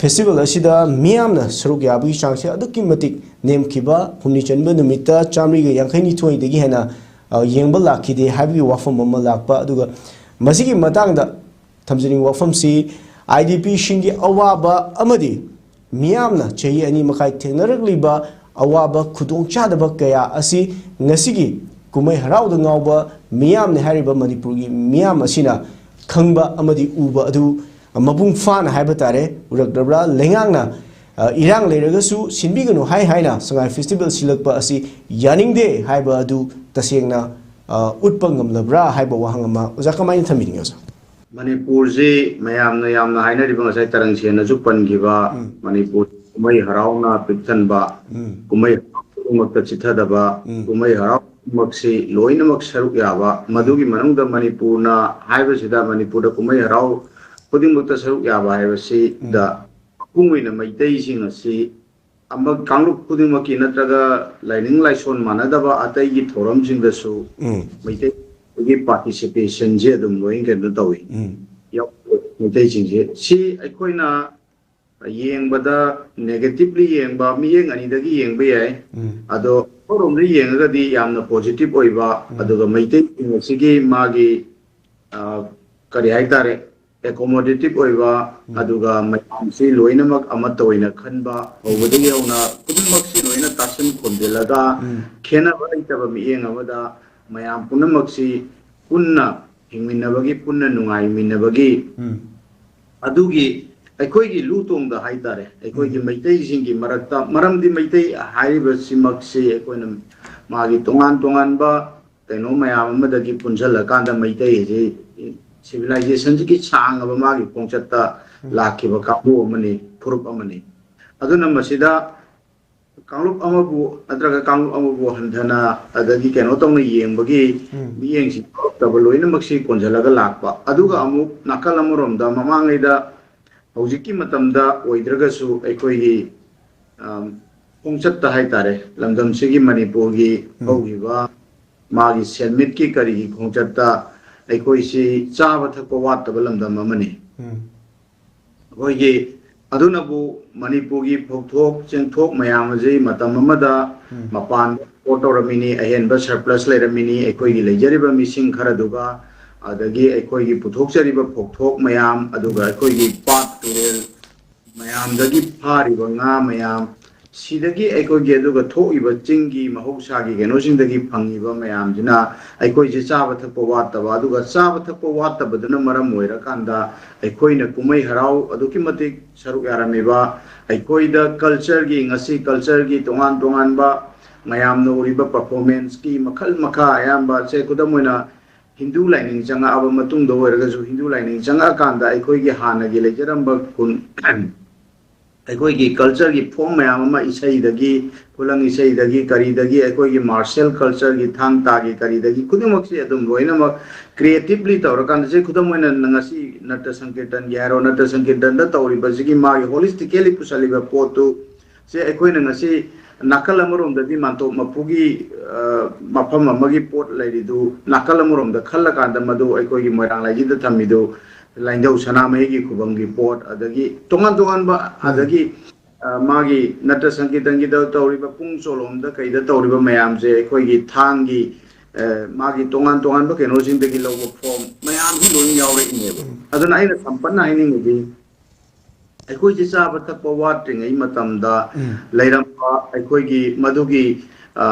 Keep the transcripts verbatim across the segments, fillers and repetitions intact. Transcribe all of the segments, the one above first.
Festival ꯑꯁꯤꯗ ꯃꯤꯌꯥꯝꯅ ꯁꯔꯨꯛ ꯌꯥꯕꯒꯤ ꯆꯥꯡꯁꯦ ꯑꯗꯨꯛꯀꯤ ꯃꯇꯤꯛ ꯅꯦꯝꯈꯤꯕ, ꯍꯨꯝꯅꯤ ꯆꯟꯕ ꯅꯨꯃꯤꯠꯇ ꯆꯥꯃꯔꯤꯒ ꯌꯥꯡꯈꯩꯅꯤꯊꯣꯏꯗꯒꯤ ꯍꯦꯟꯅ, ꯑ, ꯌꯦꯡꯕ ꯂꯥꯛꯈꯤꯗꯦ ꯍꯥꯏꯕꯒꯤ ꯋꯥꯐꯝ ꯑꯃ ꯂꯥꯛꯄ꯫ ꯑꯗꯨꯒ ꯃꯁꯤꯒꯤ ꯃꯇꯥꯡꯗ ꯊꯝꯖꯅꯤꯡꯕ ꯋꯥꯐꯝꯁꯤ, ꯑꯥꯏ ꯗꯤ ꯄꯤꯁꯤꯡꯒꯤ ꯑꯋꯥꯕ ꯑꯃꯗꯤ ꯃꯤꯌꯥꯝꯅ ꯆꯍꯤ ꯑꯅꯤ ꯃꯈꯥꯏ ꯊꯦꯡꯅꯔꯛꯂꯤꯕ ꯑꯋꯥꯕ ꯈꯨꯗꯣꯡꯆꯥꯗꯕ ꯀꯌꯥ ꯑꯁꯤ ꯉꯁꯤꯒꯤ ꯀꯨꯝꯍꯩ ꯍꯔꯥꯎꯗ ꯉꯥꯎꯕ ꯃꯤꯌꯥꯝꯅ ꯍꯥꯏꯔꯤꯕ ꯃꯅꯤꯄꯨꯔꯒꯤ ꯃꯤꯌꯥꯝ ꯑꯁꯤꯅ ꯈꯪꯕ ꯑꯃꯗꯤ ꯎꯕ ꯑꯗꯨ ꯃꯄꯨꯡ ꯐꯥꯅ ꯍꯥꯏꯕ ꯇꯥꯔꯦ, ꯎꯔꯛꯂꯕ꯭ꯔꯥ? ꯂꯩꯉꯥꯛꯅ, ꯑ, ꯏꯔꯥꯡ ꯂꯩꯔꯒꯁꯨ ꯁꯤꯟꯕꯤꯒꯅꯨ ꯍꯥꯏ ꯍꯥꯏꯅ ꯁꯉꯥꯏ ꯐꯦꯁꯇꯤꯚꯦꯜ ꯁꯤꯜꯂꯛꯄ ꯑꯁꯤ ꯌꯥꯅꯤꯡꯗꯦ ꯍꯥꯏꯕ ꯑꯗꯨ ꯇꯁꯦꯡꯅ, ꯑ, ꯎꯠꯄ ꯉꯝꯂꯕ꯭ꯔꯥ ꯍꯥꯏꯕ ꯋꯥꯍꯪ ꯑꯃ ꯑꯣꯖꯥ ꯀꯃꯥꯏꯅ ꯊꯝꯕꯤꯅꯤꯡꯉꯤ, ꯑꯣꯖꯥ? ꯃꯅꯤꯄꯨꯔꯁꯤ ꯃꯌꯥꯝꯅ ꯌꯥꯝꯅ ꯍꯥꯏꯅꯔꯤꯕ, ꯉꯁꯥꯏ ꯇꯔꯪ ꯁꯦꯟꯅꯁꯨ ꯄꯟꯈꯤꯕ, ꯎꯝ꯫ ꯃꯅꯤꯄꯨꯔ ꯀꯨꯝꯍꯩ ꯍꯔꯥꯎꯅ ꯄꯤꯛ ꯊꯟꯕ, ꯎꯝ꯫ ꯀꯨꯝꯍꯩ ꯍꯔꯥꯎ ꯈꯨꯗꯤꯡꯃꯛꯇ ꯆꯤꯊꯗꯕ, ꯎꯝ꯫ ꯀꯨꯝꯍꯩ ꯍꯔꯥꯎ ꯈꯨꯗꯤꯡꯃꯛꯁꯤ ꯂꯣꯏꯅꯃꯛ ꯁꯔꯨꯛ ꯌꯥꯕ, ꯃꯗꯨꯒꯤ ꯃꯅꯨꯡꯗ ꯃꯅꯤꯄꯨꯔꯅ ꯍꯥꯏꯕꯁꯤꯗ, ꯃꯅꯤꯄꯨꯔꯗ ꯀꯨꯝꯍꯩ ꯍꯔꯥꯎ ꯈꯨꯗꯤꯡꯃꯛꯇ ꯁꯔꯨꯛ ꯌꯥꯕ ꯍꯥꯏꯕꯁꯤꯗ, ꯎꯝ꯫ ꯃꯄꯨꯡ ꯑꯣꯏꯅ ꯃꯩꯇꯩꯁꯤꯡ ꯑꯁꯤ ꯑꯃ, ꯀꯥꯡꯂꯨꯞ ꯈꯨꯗꯤꯡꯃꯛꯀꯤ ꯅꯠꯇ꯭ꯔꯒ ꯂꯥꯏꯅꯤꯡ ꯂꯥꯏꯁꯣꯟ ꯃꯥꯟꯅꯗꯕ ꯑꯇꯩꯒꯤ ꯊꯧꯔꯝꯁꯤꯡꯗꯁꯨ, ꯎꯝ꯫ ꯃꯩꯇꯩꯒꯤ ꯄꯥꯔꯇꯤꯁꯤꯄꯦꯁꯟꯁꯦ ꯑꯗꯨꯝ ꯂꯣꯏ ꯀꯩꯅꯣ ꯇꯧꯏ꯫ ꯎꯝ꯫ ꯌꯥꯎ-, ꯃꯩꯇꯩꯁꯤꯡꯁꯦ꯫ ꯁꯤ ꯑꯩꯈꯣꯏꯅ ꯌꯦꯡꯕꯗ negatively ꯌꯦꯡꯕ, ꯃꯤꯠꯌꯦꯡ ꯑꯅꯤꯗꯒꯤ ꯌꯦꯡꯕ ꯌꯥꯏ꯫ ꯎꯝ꯫ ꯑꯗꯣ ꯑꯃꯔꯣꯝꯗ ꯌꯦꯡꯉꯒꯗꯤ ꯌꯥꯝꯅ positive ꯑꯣꯏꯕ, ꯎꯝ꯫ ꯑꯗꯨꯒ ꯃꯩꯇꯩꯁꯤꯡ ꯑꯁꯤꯒꯤ ꯃꯥꯒꯤ, ꯑ, ꯀꯔꯤ ꯍꯥꯏꯇꯥꯔꯦ, accommodative ꯑꯣꯏꯕ, ꯎꯝ꯫ ꯑꯗꯨꯒ ꯃꯌꯥꯝꯁꯤ ꯂꯣꯏꯅꯃꯛ ꯑꯃꯠꯇ ꯑꯣꯏꯅ ꯈꯟꯕ, ꯍꯧꯕꯗꯒꯤ ꯍꯧꯅ ꯈꯨꯗꯤꯡꯃꯛꯁꯤ ꯂꯣꯏꯅ ꯇꯥꯁꯤꯟ ꯈꯣꯝꯖꯤꯜꯂꯒ, ꯎꯝ꯫ ꯈꯦꯠꯅꯕ ꯂꯩꯇꯕ ꯃꯤꯠꯌꯦꯡ ꯑꯃꯗ ꯃꯌꯥꯝ ꯄꯨꯝꯅꯃꯛꯁꯤ ꯄꯨꯟꯅ ꯍꯤꯡꯃꯤꯟꯅꯕꯒꯤ, ꯄꯨꯟꯅ ꯅꯨꯡꯉꯥꯏꯃꯤꯟꯅꯕꯒꯤ, ꯎꯝ꯫ ꯑꯗꯨꯒꯤ ꯑꯩꯈꯣꯏꯒꯤ ꯂꯨ ꯇꯣꯡꯗ ꯍꯥꯏꯇꯥꯔꯦ, ꯑꯩꯈꯣꯏꯒꯤ, ꯎꯝ꯫ ꯃꯩꯇꯩꯁꯤꯡꯒꯤ ꯃꯔꯛꯇ, ꯃꯔꯝꯗꯤ ꯃꯩꯇꯩ ꯍꯥꯏꯔꯤꯕꯁꯤꯃꯛꯁꯤ ꯑꯩꯈꯣꯏꯅ ꯃꯥꯒꯤ ꯇꯣꯉꯥꯟ ꯇꯣꯉꯥꯟꯕ ꯀꯩꯅꯣ ꯃꯌꯥꯝ ꯑꯃꯗꯒꯤ ꯄꯨꯟꯁꯤꯜꯂꯀꯥꯟꯗ ꯃꯩꯇꯩ ꯑꯁꯤ ꯁꯤꯚꯤꯂꯥꯏꯖꯦꯁꯟꯁꯤꯒꯤ ꯁꯥꯡꯉꯕ ꯃꯥꯒꯤ ꯈꯣꯡꯆꯠꯇ, ꯎꯝ꯫ ꯂꯥꯛꯈꯤꯕ ꯀꯥꯡꯕꯨ ꯑꯃꯅꯤ, ꯐꯨꯔꯨꯞ ꯑꯃꯅꯤ꯫ ꯑꯗꯨꯅ ꯃꯁꯤꯗ ꯀꯥꯡꯂꯨꯞ ꯑꯃꯕꯨ ꯅꯠꯇ꯭ꯔꯒ ꯀꯥꯡꯂꯨꯞ ꯑꯃꯕꯨ ꯍꯟꯊꯅ ꯑꯗꯒꯤ ꯀꯩꯅꯣ ꯇꯧꯅ ꯌꯦꯡꯕꯒꯤ, ꯎꯝ꯫ ꯃꯤꯠꯌꯦꯡꯁꯤ ꯊꯣꯛꯇꯕ ꯂꯣꯏꯅꯃꯛꯁꯤ ꯀꯣꯟꯁꯤꯜꯂꯒ ꯂꯥꯛꯄ꯫ ꯑꯗꯨꯒ ꯑꯃꯨꯛ ꯅꯥꯀꯜ ꯑꯃꯔꯣꯝꯗ ꯃꯃꯥꯡꯉꯩꯗ ꯍꯧꯖꯤꯛꯀꯤ ꯃꯇꯝꯗ ꯑꯣꯏꯗ꯭ꯔꯒꯁꯨ ꯑꯩꯈꯣꯏꯒꯤ, ꯑꯝ, ꯈꯣꯡꯆꯠꯇ ꯍꯥꯏꯇꯥꯔꯦ, ꯂꯝꯗꯝꯁꯤꯒꯤ ꯃꯅꯤꯄꯨꯔꯒꯤ ꯎꯝ꯫ ꯍꯧꯈꯤꯕ ꯃꯥꯒꯤ ꯁꯦꯟꯃꯤꯠꯀꯤ ꯀꯔꯤꯒꯤ ꯈꯣꯡꯆꯠꯇ ꯑꯩꯈꯣꯏꯁꯤ ꯆꯥꯕ ꯊꯛꯄ ꯋꯥꯠꯇꯕ ꯂꯝꯗꯝ ꯑꯃꯅꯤ꯫ ꯎꯝ꯫ ꯑꯩꯈꯣꯏꯒꯤ ꯑꯗꯨꯅꯕꯨ ꯃꯅꯤꯄꯨꯔꯒꯤ ꯐꯧꯊꯣꯛ ꯆꯦꯡꯊꯣꯛ ꯃꯌꯥꯝ ꯑꯁꯤ ꯃꯇꯝ ꯑꯃꯗ ꯃꯄꯥꯟꯗ ꯑꯦꯛꯁꯄꯣꯔꯠ ꯇꯧꯔꯝꯃꯤꯅꯤ, ꯑꯍꯦꯟꯕ ꯁꯔꯄ꯭ꯂꯁ ꯂꯩꯔꯝꯃꯤꯅꯤ ꯑꯩꯈꯣꯏꯒꯤ ꯂꯩꯖꯔꯤꯕ ꯃꯤꯁꯤꯡ ꯈꯔꯗꯨꯒ, ꯑꯗꯒꯤ ꯑꯩꯈꯣꯏꯒꯤ ꯄꯨꯊꯣꯛꯆꯔꯤꯕ ꯐꯧꯊꯣꯛ ꯃꯌꯥꯝ, ꯑꯗꯨꯒ ꯑꯩꯈꯣꯏꯒꯤ ꯄꯥꯠ ꯇꯨꯔꯦꯜ ꯃꯌꯥꯝꯗꯒꯤ ꯐꯥꯔꯤꯕ ꯉꯥ ꯃꯌꯥꯝ, ꯁꯤꯗꯒꯤ ꯑꯩꯈꯣꯏꯒꯤ ꯑꯗꯨꯒ ꯊꯣꯛꯏꯕ ꯆꯤꯡꯒꯤ ꯃꯍꯧꯁꯥꯒꯤ ꯀꯩꯅꯣꯁꯤꯡꯗꯒꯤ ꯐꯪꯉꯤꯕ ꯃꯌꯥꯝꯁꯤꯅ ꯑꯩꯈꯣꯏꯁꯦ ꯆꯥꯕ ꯊꯛꯄ ꯋꯥꯠꯇꯕ, ꯑꯗꯨꯒ ꯆꯥꯕ ꯊꯛꯄ ꯋꯥꯠꯇꯕꯗꯨꯅ ꯃꯔꯝ ꯑꯣꯏꯔꯀꯥꯟꯗ ꯑꯩꯈꯣꯏꯅ ꯀꯨꯝꯍꯩ ꯍꯔꯥꯎ ꯑꯗꯨꯛꯀꯤ ꯃꯇꯤꯛ ꯁꯔꯨꯛ ꯌꯥꯔꯝꯃꯤꯕ, ꯑꯩꯈꯣꯏꯗ ꯀꯜꯆꯔꯒꯤ, ꯉꯁꯤ ꯀꯜꯆꯔꯒꯤ ꯇꯣꯉꯥꯟ ꯇꯣꯉꯥꯟꯕ ꯃꯌꯥꯝꯅ ꯎꯔꯤꯕ ꯄꯔꯐꯣꯔꯃꯦꯟꯁꯀꯤ ꯃꯈꯜ ꯃꯈꯥ ꯑꯌꯥꯝꯕꯁꯦ, ꯈꯨꯗꯝ ꯑꯣꯏꯅ ꯍꯤꯟꯗꯨ ꯂꯥꯏꯅꯤꯡ ꯆꯪꯉꯛꯑꯕ ꯃꯇꯨꯡꯗ ꯑꯣꯏꯔꯒꯁꯨ, ꯍꯤꯟꯗꯨ ꯂꯥꯏꯅꯤꯡ ꯆꯪꯉꯛꯑꯀꯥꯟꯗ ꯑꯩꯈꯣꯏꯒꯤ ꯍꯥꯟꯅꯒꯤ ꯂꯩꯖꯔꯝꯕ ꯈꯨꯟ, ꯑꯩꯈꯣꯏꯒꯤ ꯀꯜꯆꯔꯒꯤ ꯐꯣꯝ ꯃꯌꯥꯝ ꯑꯃ, ꯏꯁꯩꯗꯒꯤ, ꯈꯨꯂꯪ ꯏꯁꯩꯗꯒꯤ, ꯀꯔꯤꯗꯒꯤ, ꯑꯩꯈꯣꯏꯒꯤ ꯃꯥꯔꯁꯦꯜ ꯀꯜꯆꯔꯒꯤ ꯊꯥꯡ ꯇꯥꯒꯤ ꯀꯔꯤꯗꯒꯤ, ꯈꯨꯗꯤꯡꯃꯛꯁꯦ ꯑꯗꯨꯝ ꯂꯣꯏꯅꯃꯛ ꯀ꯭ꯔꯤꯌꯦꯇꯤꯞꯂꯤ ꯇꯧꯔꯀꯥꯟꯗ, ꯁꯤ ꯈꯨꯗꯝ ꯑꯣꯏꯅ ꯉꯁꯤ ꯅꯠꯇ ꯁꯪꯀꯤꯔꯇꯟꯒꯤ ꯍꯥꯏꯔꯣ, ꯅꯠꯇ ꯁꯪꯀꯤꯔꯇꯟꯗ ꯇꯧꯔꯤꯕꯁꯤꯒꯤ ꯃꯥꯒꯤ ꯍꯣꯂꯤꯁꯇꯤꯀꯦꯂꯤ ꯄꯨꯁꯜꯂꯤꯕ ꯄꯣꯠꯇꯨ, ꯁꯦ ꯑꯩꯈꯣꯏꯅ ꯉꯁꯤ ꯅꯥꯀꯜ ꯑꯃꯔꯣꯝꯗꯗꯤ ꯃꯥꯟꯇꯣꯞ ꯃꯄꯨꯒꯤ, ꯑ, ꯃꯐꯝ ꯑꯃꯒꯤ ꯄꯣꯠ ꯂꯩꯔꯤꯗꯨ, ꯅꯥꯀꯜ ꯑꯃꯔꯣꯝꯗ ꯈꯜꯂꯀꯥꯟꯗ ꯃꯗꯨ ꯑꯩꯈꯣꯏꯒꯤ ꯃꯣꯏꯔꯥꯡ ꯂꯥꯏꯖꯤꯗ ꯊꯝꯃꯤꯗꯨ ꯂꯥꯏꯅꯤꯡꯊꯧ ꯁꯅꯥꯃꯍꯤꯒꯤ ꯈꯨꯕꯝꯒꯤ ꯄꯣꯠ, ꯑꯗꯒꯤ ꯇꯣꯉꯥꯟ ꯇꯣꯉꯥꯟꯕ, ꯑꯗꯒꯤ, ꯑ, ꯃꯥꯒꯤ ꯅꯠꯇ ꯁꯪꯀꯤꯔꯇꯟꯒꯤꯗ ꯇꯧꯔꯤꯕ ꯄꯨꯡ ꯆꯣꯂꯣꯝꯗ ꯀꯩꯗ ꯇꯧꯔꯤꯕ ꯃꯌꯥꯝꯁꯦ ꯑꯩꯈꯣꯏꯒꯤ ꯊꯥꯡꯒꯤ, ꯑ, ꯃꯥꯒꯤ ꯇꯣꯉꯥꯟ ꯇꯣꯉꯥꯟꯕ ꯀꯩꯅꯣꯁꯤꯡꯗꯒꯤ ꯂꯧꯕ ꯐꯣꯝ ꯃꯌꯥꯝꯁꯤ ꯂꯣꯏ ꯌꯥꯎꯔꯛꯏꯅꯦꯕ꯫ ꯑꯗꯨꯅ ꯑꯩꯅ ꯁꯝꯄꯠꯅ ꯍꯥꯏꯅꯤꯡꯕꯗꯤ, ꯑꯩꯈꯣꯏꯁꯦ ꯆꯥꯕ ꯊꯛꯄ ꯋꯥꯠꯇ꯭ꯔꯤꯉꯩ ꯃꯇꯝꯗ ꯂꯩꯔꯝꯕ ꯑꯩꯈꯣꯏꯒꯤ ꯃꯗꯨꯒꯤ, ꯑ,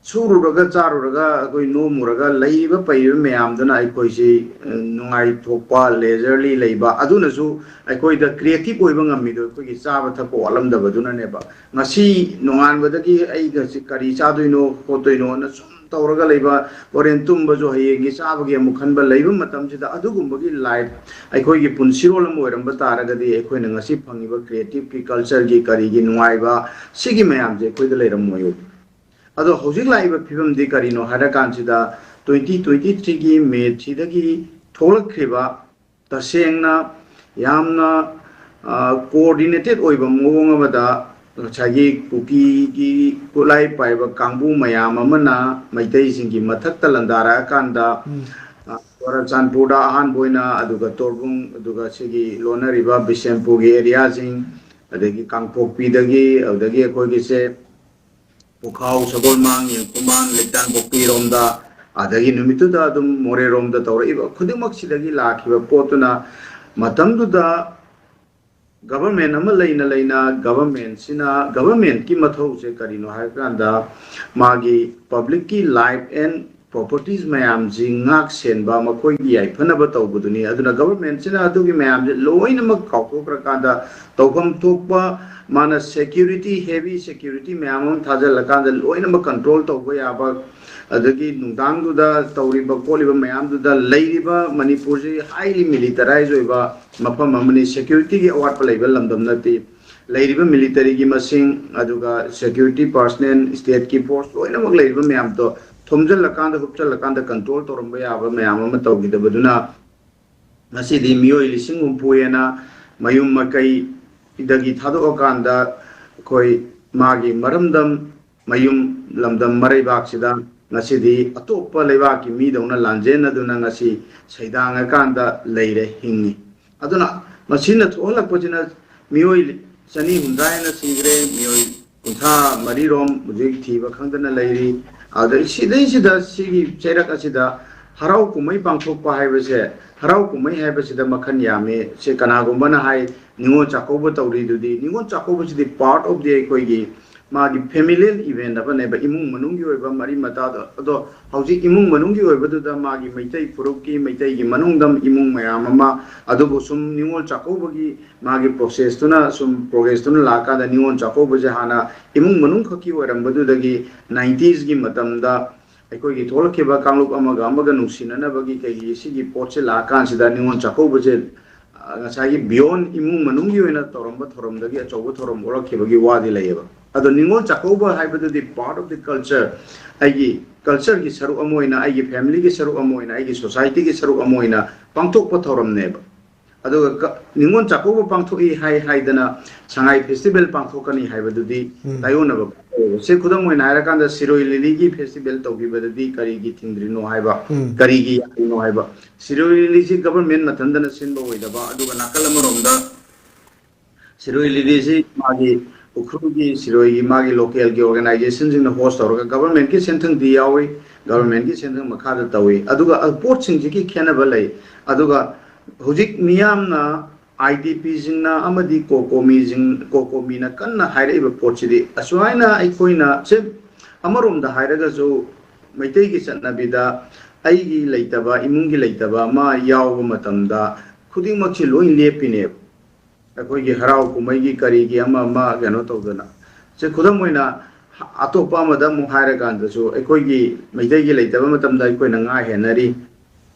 ꯁꯨꯔꯨꯔꯒ ꯆꯥꯔꯨꯔꯒ ꯑꯩꯈꯣꯏ ꯅꯣꯝꯃꯨꯔꯒ ꯂꯩꯔꯤꯕ ꯄꯩꯔꯤꯕ ꯃꯌꯥꯝꯗꯨꯅ ꯑꯩꯈꯣꯏꯁꯤ, ꯑ, ꯅꯨꯡꯉꯥꯏꯊꯣꯛꯄ, ꯂꯦꯖꯔꯂꯤ ꯂꯩꯕ, ꯑꯗꯨꯅꯁꯨ ꯑꯩꯈꯣꯏꯗ ꯀ꯭ꯔꯤꯌꯦꯇꯤꯞ ꯑꯣꯏꯕ ꯉꯝꯃꯤꯗꯣ ꯑꯩꯈꯣꯏꯒꯤ ꯆꯥꯕ ꯊꯛꯄ ꯋꯥꯠꯂꯝꯗꯕꯗꯨꯅꯅꯦꯕ꯫ ꯉꯁꯤ ꯅꯣꯡꯉꯥꯟꯕꯗꯒꯤ ꯑꯩ ꯉꯁꯤ ꯀꯔꯤ ꯆꯥꯗꯣꯏꯅꯣ ꯈꯣꯠꯇꯣꯏꯅꯣꯅ ꯁꯨꯝ ꯇꯧꯔꯒ ꯂꯩꯕ, ꯍꯣꯔꯦꯟ ꯇꯨꯝꯕꯁꯨ ꯍꯌꯦꯡꯒꯤ ꯆꯥꯕꯒꯤ ꯑꯃꯨꯛ ꯈꯟꯕ ꯂꯩꯕ ꯃꯇꯝꯁꯤꯗ, ꯑꯗꯨꯒꯨꯝꯕꯒꯤ ꯂꯥꯏꯐ ꯑꯩꯈꯣꯏꯒꯤ ꯄꯨꯟꯁꯤꯔꯣꯜ ꯑꯃ ꯑꯣꯏꯔꯝꯕ ꯇꯥꯔꯒꯗꯤ, ꯑꯩꯈꯣꯏꯅ ꯉꯁꯤ ꯐꯪꯉꯤꯕ ꯀ꯭ꯔꯤꯌꯦꯇꯤꯞꯀꯤ, ꯀꯜꯆꯔꯒꯤ, ꯀꯔꯤꯒꯤ ꯅꯨꯡꯉꯥꯏꯕ, ꯁꯤꯒꯤ ꯃꯌꯥꯝꯁꯦ ꯑꯩꯈꯣꯏꯗ ꯂꯩꯔꯝꯃꯣꯏ꯫ ꯑꯗꯣ ꯍꯧꯖꯤꯛ ꯂꯥꯛꯏꯕ ꯐꯤꯕꯝꯗꯤ ꯀꯔꯤꯅꯣ ꯍꯥꯏꯔ ꯀꯥꯟꯁꯤꯗ, ꯇ꯭ꯋꯦꯟꯇꯤ ꯇ꯭ꯋꯦꯟꯇꯤ ꯊ꯭ꯔꯤꯒꯤ ꯃꯦ ꯊ꯭ꯔꯤꯗꯒꯤ ꯊꯣꯛꯂꯛꯈ꯭ꯔꯤꯕ ꯇꯁꯦꯡꯅ ꯌꯥꯝꯅ, ꯑ, ꯀꯣꯑꯣꯔꯗꯤꯅꯦꯇꯦꯠ ꯑꯣꯏꯕ ꯃꯑꯣꯡ ꯑꯃꯗ ꯉꯁꯥꯏꯒꯤ ꯀꯨꯀꯤꯒꯤ ꯈꯨꯠꯂꯥꯏ ꯄꯥꯏꯕ ꯀꯥꯡꯕꯨ ꯃꯌꯥꯝ ꯑꯃꯅ ꯃꯩꯇꯩꯁꯤꯡꯒꯤ ꯃꯊꯛꯇ ꯂꯥꯟꯗꯥꯔꯛꯑꯀꯥꯟꯗ, ꯑ, ꯆꯨꯔꯆꯥꯟꯄꯨꯔꯗ ꯑꯍꯥꯟꯕ ꯑꯣꯏꯅ, ꯑꯗꯨꯒ ꯇꯣꯔꯕꯨꯡ, ꯑꯗꯨꯒ ꯁꯤꯒꯤ ꯂꯣꯟꯅꯔꯤꯕ ꯕꯤꯁꯦꯝꯄꯨꯔꯒꯤ ꯑꯦꯔꯤꯌꯥꯁꯤꯡ, ꯑꯗꯒꯤ ꯀꯥꯡꯄꯣꯛꯄꯤꯗꯒꯤ, ꯑꯗꯨꯗꯒꯤ ꯑꯩꯈꯣꯏꯒꯤꯁꯦ ꯄꯨꯈꯥꯎ, ꯁꯒꯣꯜꯃꯥꯡ, ꯌꯦꯡꯈꯨꯃꯥꯡ, ꯂꯩꯇꯥꯟꯄꯣꯛꯄꯤꯔꯣꯝꯗ, ꯑꯗꯒꯤ ꯅꯨꯃꯤꯠꯇꯨꯗ ꯑꯗꯨꯝ ꯃꯣꯔꯦꯔꯣꯝꯗ ꯇꯧꯔꯛꯏꯕ ꯈꯨꯗꯤꯡꯃꯛꯁꯤꯗꯒꯤ ꯂꯥꯛꯈꯤꯕ ꯄꯣꯠꯇꯨꯅ ꯃꯇꯝꯗꯨꯗ ꯒꯕꯔꯃꯦꯟ ꯑꯃ ꯂꯩꯅ ꯂꯩꯅ ꯒꯕꯔꯃꯦꯟꯁꯤꯅ, ꯒꯕꯔꯃꯦꯟꯀꯤ ꯃꯊꯧꯁꯦ ꯀꯔꯤꯅꯣ ꯍꯥꯏꯕ ꯀꯥꯟꯗ, ꯃꯥꯒꯤ ꯄꯕ꯭ꯂꯤꯛꯀꯤ ꯂꯥꯏꯐ ꯑꯦꯟ ꯄ꯭ꯔꯣꯄꯔꯇꯤꯁ ꯃꯌꯥꯝꯁꯤ ꯉꯥꯛ ꯁꯦꯟꯕ, ꯃꯈꯣꯏꯒꯤ ꯌꯥꯏꯐꯅꯕ ꯇꯧꯕꯗꯨꯅꯤ꯫ ꯑꯗꯨꯅ ꯒꯕꯔꯃꯦꯟꯁꯤꯅ ꯑꯗꯨꯒꯤ ꯃꯌꯥꯝꯁꯦ ꯂꯣꯏꯅꯃꯛ ꯀꯥꯎꯊꯣꯛꯈ꯭ꯔꯀꯥꯟꯗ, ꯇꯧꯐꯝ ꯊꯣꯛꯄ ꯃꯥꯅ ꯁꯦꯀ꯭ꯌꯨꯔꯤꯇꯤ, ꯍꯦꯚꯤ ꯁꯦꯀ꯭ꯌꯨꯔꯤꯇꯤ ꯃꯌꯥꯝ ꯑꯃ ꯊꯥꯖꯤꯜꯂꯀꯥꯟꯗ, ꯂꯣꯏꯅꯃꯛ ꯀꯟꯇ꯭ꯔꯣꯜ ꯇꯧꯕ ꯌꯥꯕ, ꯑꯗꯒꯤ ꯅꯨꯡꯗꯥꯡꯗꯨꯗ ꯇꯧꯔꯤꯕ ꯈꯣꯠꯂꯤꯕ ꯃꯌꯥꯝꯗꯨꯗ, ꯂꯩꯔꯤꯕ ꯃꯅꯤꯄꯨꯔꯁꯤ ꯍꯥꯏꯂꯤ ꯃꯤꯂꯤꯇꯔꯥꯏꯖ ꯑꯣꯏꯕ ꯃꯐꯝ ꯑꯃꯅꯤ꯫ ꯁꯦꯀ꯭ꯌꯨꯔꯤꯇꯤꯒꯤ ꯑꯋꯥꯠꯄ ꯂꯩꯕ ꯂꯝꯗꯝ ꯅꯠꯇꯦ꯫ ꯂꯩꯔꯤꯕ ꯃꯤꯂꯤꯇꯔꯤꯒꯤ ꯃꯁꯤꯡ, ꯑꯗꯨꯒ ꯁꯦꯀ꯭ꯌꯨꯔꯤꯇꯤ ꯄꯥꯔꯁꯅꯦꯜ, ꯁ꯭ꯇꯦꯠꯀꯤ ꯐꯣꯔꯁ, ꯂꯣꯏꯅꯃꯛ ꯂꯩꯔꯤꯕ ꯃꯌꯥꯝꯗꯣ ꯊꯣꯝꯖꯤꯜꯂꯀꯥꯟꯗ, ꯍꯨꯞꯆꯜꯂꯀꯥꯟꯗ ꯀꯟꯇ꯭ꯔꯣꯜ ꯇꯧꯔꯝꯕ ꯌꯥꯕ ꯃꯌꯥꯝ ꯑꯃ ꯇꯧꯈꯤꯗꯕꯗꯨꯅ, ꯉꯁꯤꯗꯤ ꯃꯤꯑꯣꯏ ꯂꯤꯁꯤꯡ ꯍꯨꯝꯐꯨ ꯍꯦꯟꯅ ꯃꯌꯨꯝ ꯃꯀꯩꯗꯒꯤ ꯊꯥꯗꯣꯛꯑꯀꯥꯟꯗ, ꯑꯩꯈꯣꯏ ꯃꯥꯒꯤ ꯃꯔꯝꯗꯝ, ꯃꯌꯨꯝ ꯂꯝꯗꯝ ꯃꯔꯩꯕꯥꯛꯁꯤꯗ ꯉꯁꯤꯗꯤ ꯑꯇꯣꯞꯄ ꯂꯩꯕꯥꯛꯀꯤ ꯃꯤꯗꯧꯅ ꯂꯥꯟꯖꯦꯟꯅꯗꯨꯅ ꯉꯁꯤ ꯁꯩꯗꯥꯡꯉꯀꯥꯟꯗ ꯂꯩꯔꯦ, ꯍꯤꯡꯉꯤ꯫ ꯑꯗꯨꯅ ꯃꯁꯤꯅ ꯊꯣꯛꯍꯜꯂꯛꯄꯁꯤꯅ ꯃꯤꯑꯣꯏ ꯆꯅꯤ ꯍꯨꯝꯗ꯭ꯔꯥ ꯍꯦꯟꯅ ꯁꯤꯈ꯭ꯔꯦ, ꯃꯤꯑꯣꯏ ꯀꯨꯟꯊ꯭ꯔꯥ ꯃꯔꯤꯔꯣꯝ ꯍꯧꯖꯤꯛ ꯊꯤꯕ ꯈꯪꯗꯅ ꯂꯩꯔꯤ꯫ ꯑꯗꯩ ꯁꯤꯗꯩꯁꯤꯗ, ꯁꯤꯒꯤ ꯆꯩꯔꯛ ꯑꯁꯤꯗ ꯍꯔꯥꯎ ꯀꯨꯝꯍꯩ ꯄꯥꯡꯊꯣꯛꯄ ꯍꯥꯏꯕꯁꯦ, ꯍꯔꯥꯎ ꯀꯨꯝꯍꯩ ꯍꯥꯏꯕꯁꯤꯗ ꯃꯈꯜ ꯌꯥꯝꯃꯤ꯫ ꯁꯤ ꯀꯅꯥꯒꯨꯝꯕꯅ ꯍꯥꯏ, ꯅꯤꯉꯣꯜ ꯆꯥꯛꯀꯧꯕ ꯇꯧꯔꯤꯗꯨꯗꯤ, ꯅꯤꯉꯣꯜ ꯆꯥꯛꯀꯧꯕꯁꯤꯗꯤ ꯄꯥꯔꯠ ꯑꯣꯐ ꯗꯤ ꯑꯩꯈꯣꯏꯒꯤ ꯃꯥꯒꯤ ꯐꯦꯃꯤꯂꯤꯌꯦꯜ ꯏꯚꯦꯟꯠ ꯑꯃꯅꯦꯕ, ꯏꯃꯨꯡ ꯃꯅꯨꯡꯒꯤ ꯑꯣꯏꯕ ꯃꯔꯤ ꯃꯇꯥꯗꯣ꯫ ꯑꯗꯣ ꯍꯧꯖꯤꯛ ꯏꯃꯨꯡ ꯃꯅꯨꯡꯒꯤ ꯑꯣꯏꯕꯗꯨꯗ ꯃꯥꯒꯤ ꯃꯩꯇꯩ ꯐꯨꯔꯨꯞꯀꯤ, ꯃꯩꯇꯩꯒꯤ ꯃꯅꯨꯡꯗ ꯏꯃꯨꯡ ꯃꯌꯥꯝ ꯑꯃ, ꯑꯗꯨꯕꯨ ꯁꯨꯝ ꯅꯤꯉꯣꯜ ꯆꯥꯛꯀꯧꯕꯒꯤ ꯃꯥꯒꯤ ꯄ꯭ꯔꯣꯁꯦꯁꯇꯨꯅ ꯁꯨꯝ, ꯄ꯭ꯔꯣꯒ꯭ꯔꯦꯁꯇꯨꯅ ꯂꯥꯛꯑꯀꯥꯟꯗ ꯅꯤꯉꯣꯜ ꯆꯥꯛꯀꯧꯕꯁꯦ ꯍꯥꯟꯅ ꯏꯃꯨꯡ ꯃꯅꯨꯡ ꯈꯛꯀꯤ ꯑꯣꯏꯔꯝꯕꯗꯨꯗꯒꯤ ꯅꯥꯏꯟꯇꯤꯁꯀꯤ ꯃꯇꯝꯗ ꯑꯩꯈꯣꯏꯒꯤ ꯊꯣꯛꯂꯛꯈꯤꯕ ꯀꯥꯡꯂꯨꯞ ꯑꯃꯒ ꯑꯃꯒ ꯅꯨꯡꯁꯤꯅꯅꯕꯒꯤ ꯀꯩꯒꯤ ꯁꯤꯒꯤ ꯄꯣꯠꯁꯦ ꯂꯥꯛꯑꯀꯥꯟꯁꯤꯗ ꯅꯤꯉꯣꯜ ꯆꯥꯛꯀꯧꯕꯁꯦ, ꯑ, ꯉꯁꯥꯏꯒꯤ ꯕꯤꯌꯣꯟ ꯏꯃꯨꯡ ꯃꯅꯨꯡꯒꯤ ꯑꯣꯏꯅ ꯇꯧꯔꯝꯕ ꯊꯧꯔꯝꯗꯒꯤ ꯑꯆꯧꯕ ꯊꯧꯔꯝ ꯑꯣꯜꯂꯛꯈꯤꯕꯒꯤ ꯋꯥꯗꯤ ꯂꯩꯌꯦꯕ꯫ ꯑꯗꯣ ꯅꯤꯉꯣꯜ ꯆꯥꯛꯀꯧꯕ ꯍꯥꯏꯕꯗꯨꯗꯤ ꯄꯥꯔꯠ ꯑꯣꯐ ꯗꯤ ꯀꯜꯆꯔ, ꯑꯩꯒꯤ ꯀꯜꯆꯔꯒꯤ ꯁꯔꯨꯛ ꯑꯃ ꯑꯣꯏꯅ, ꯑꯩꯒꯤ ꯐꯦꯃꯤꯂꯤꯒꯤ ꯁꯔꯨꯛ ꯑꯃ ꯑꯣꯏꯅ, ꯑꯩꯒꯤ ꯁꯣꯁꯥꯏꯇꯤꯒꯤ ꯁꯔꯨꯛ ꯑꯃ ꯑꯣꯏꯅ ꯄꯥꯡꯊꯣꯛꯄ ꯊꯧꯔꯝꯅꯦꯕ꯫ ꯑꯗꯨꯒ ꯀ-, ꯅꯤꯉꯣꯜ ꯆꯥꯛꯀꯧꯕ ꯄꯥꯡꯊꯣꯛꯏ ꯍꯥꯏ ꯍꯥꯏꯗꯅ ꯁꯉꯥꯏ ꯐꯦꯁꯇꯤꯚꯦꯜ ꯄꯥꯡꯊꯣꯛꯀꯅꯤ ꯍꯥꯏꯕꯗꯨꯗꯤ ꯎꯝ꯫ ꯇꯥꯏꯌꯣꯟꯅꯕ ꯐꯥꯎꯋꯦꯕ꯫ ꯁꯦ, ꯈꯨꯗꯝ ꯑꯣꯏꯅ ꯍꯥꯏꯔꯀꯥꯟꯗ ꯁꯤꯔꯣꯏ ꯂꯤꯂꯤꯒꯤ ꯐꯦꯁꯇꯤꯚꯦꯜ ꯇꯧꯈꯤꯕꯗꯗꯤ ꯀꯔꯤꯒꯤ ꯊꯤꯡꯗ꯭ꯔꯤꯅꯣ ꯍꯥꯏꯕ, ꯎꯝ꯫ ꯀꯔꯤꯒꯤ ꯌꯥꯗ꯭ꯔꯤꯅꯣ ꯍꯥꯏꯕ꯫ ꯁꯤꯔꯣꯏ ꯂꯤꯂꯤꯁꯤ ꯒꯚꯔꯟꯃꯦꯟ ꯃꯊꯟꯇꯅ ꯁꯤꯟꯕ ꯑꯣꯏꯗꯕ, ꯑꯗꯨꯒ ꯅꯥꯀꯜ ꯑꯃꯔꯣꯝꯗ ꯁꯤꯔꯣꯏ ꯂꯤꯂꯤꯁꯤ ꯃꯥꯒꯤ ꯎꯈ꯭ꯔꯨꯜꯒꯤ, ꯁꯤꯔꯣꯏꯒꯤ ꯃꯥꯒꯤ ꯂꯣꯀꯦꯜꯒꯤ ꯑꯣꯔꯒꯅꯥꯏꯖꯦꯁꯟꯁꯤꯡꯅ ꯍꯣꯁ ꯇꯧꯔꯒ ꯒꯚꯔꯟꯃꯦꯟꯠꯀꯤ ꯁꯦꯟꯊꯪꯗꯤ ꯌꯥꯎꯏ, ꯒꯚꯔꯟꯃꯦꯟꯠꯀꯤ ꯁꯦꯟꯊꯪ ꯃꯈꯥꯗ ꯇꯧꯏ꯫ ꯑꯗꯨꯒ ꯄꯣꯠꯁꯤꯡꯁꯤꯒꯤ ꯈꯦꯠꯅꯕ ꯂꯩ꯫ ꯑꯗꯨꯒ ꯍꯧꯖꯤꯛ ꯃꯤꯌꯥꯝꯅ, ꯑꯥꯏ ꯗꯤ ꯄꯤꯁꯤꯡꯅ ꯑꯃꯗꯤ ꯀꯣꯀꯣꯃꯤꯁꯤꯡ, ꯀꯣꯀꯣꯃꯤꯅ ꯀꯟꯅ ꯍꯥꯏꯔꯛꯏꯕ ꯄꯣꯠꯁꯤꯗꯤ, ꯑꯁꯨꯃꯥꯏꯅ ꯑꯩꯈꯣꯏꯅ ꯁꯦ, ꯑꯃꯔꯣꯝꯗ ꯍꯥꯏꯔꯒꯁꯨ ꯃꯩꯇꯩꯒꯤ ꯆꯠꯅꯕꯤꯗ ꯑꯩꯒꯤ ꯂꯩꯇꯕ, ꯏꯃꯨꯡꯒꯤ ꯂꯩꯇꯕ ꯑꯃ ꯌꯥꯎꯕ ꯃꯇꯝꯗ ꯈꯨꯗꯤꯡꯃꯛꯁꯤ ꯂꯣꯏ ꯂꯦꯞꯄꯤꯅꯦꯕ꯫ ꯑꯩꯈꯣꯏꯒꯤ ꯍꯔꯥꯎ ꯀꯨꯝꯍꯩꯒꯤ ꯀꯔꯤꯒꯤ ꯑꯃ ꯑꯃ ꯀꯩꯅꯣ ꯇꯧꯗꯅ꯫ ꯁꯦ, ꯈꯨꯗꯝ ꯑꯣꯏꯅ ꯑꯇꯣꯞꯄ ꯑꯃꯗ ꯑꯃꯨꯛ ꯍꯥꯏꯔꯀꯥꯟꯗꯁꯨ, ꯑꯩꯈꯣꯏꯒꯤ ꯃꯩꯇꯩꯒꯤ ꯂꯩꯇꯕ ꯃꯇꯝꯗ ꯑꯩꯈꯣꯏꯅ ꯉꯥ ꯍꯦꯟꯅꯔꯤ,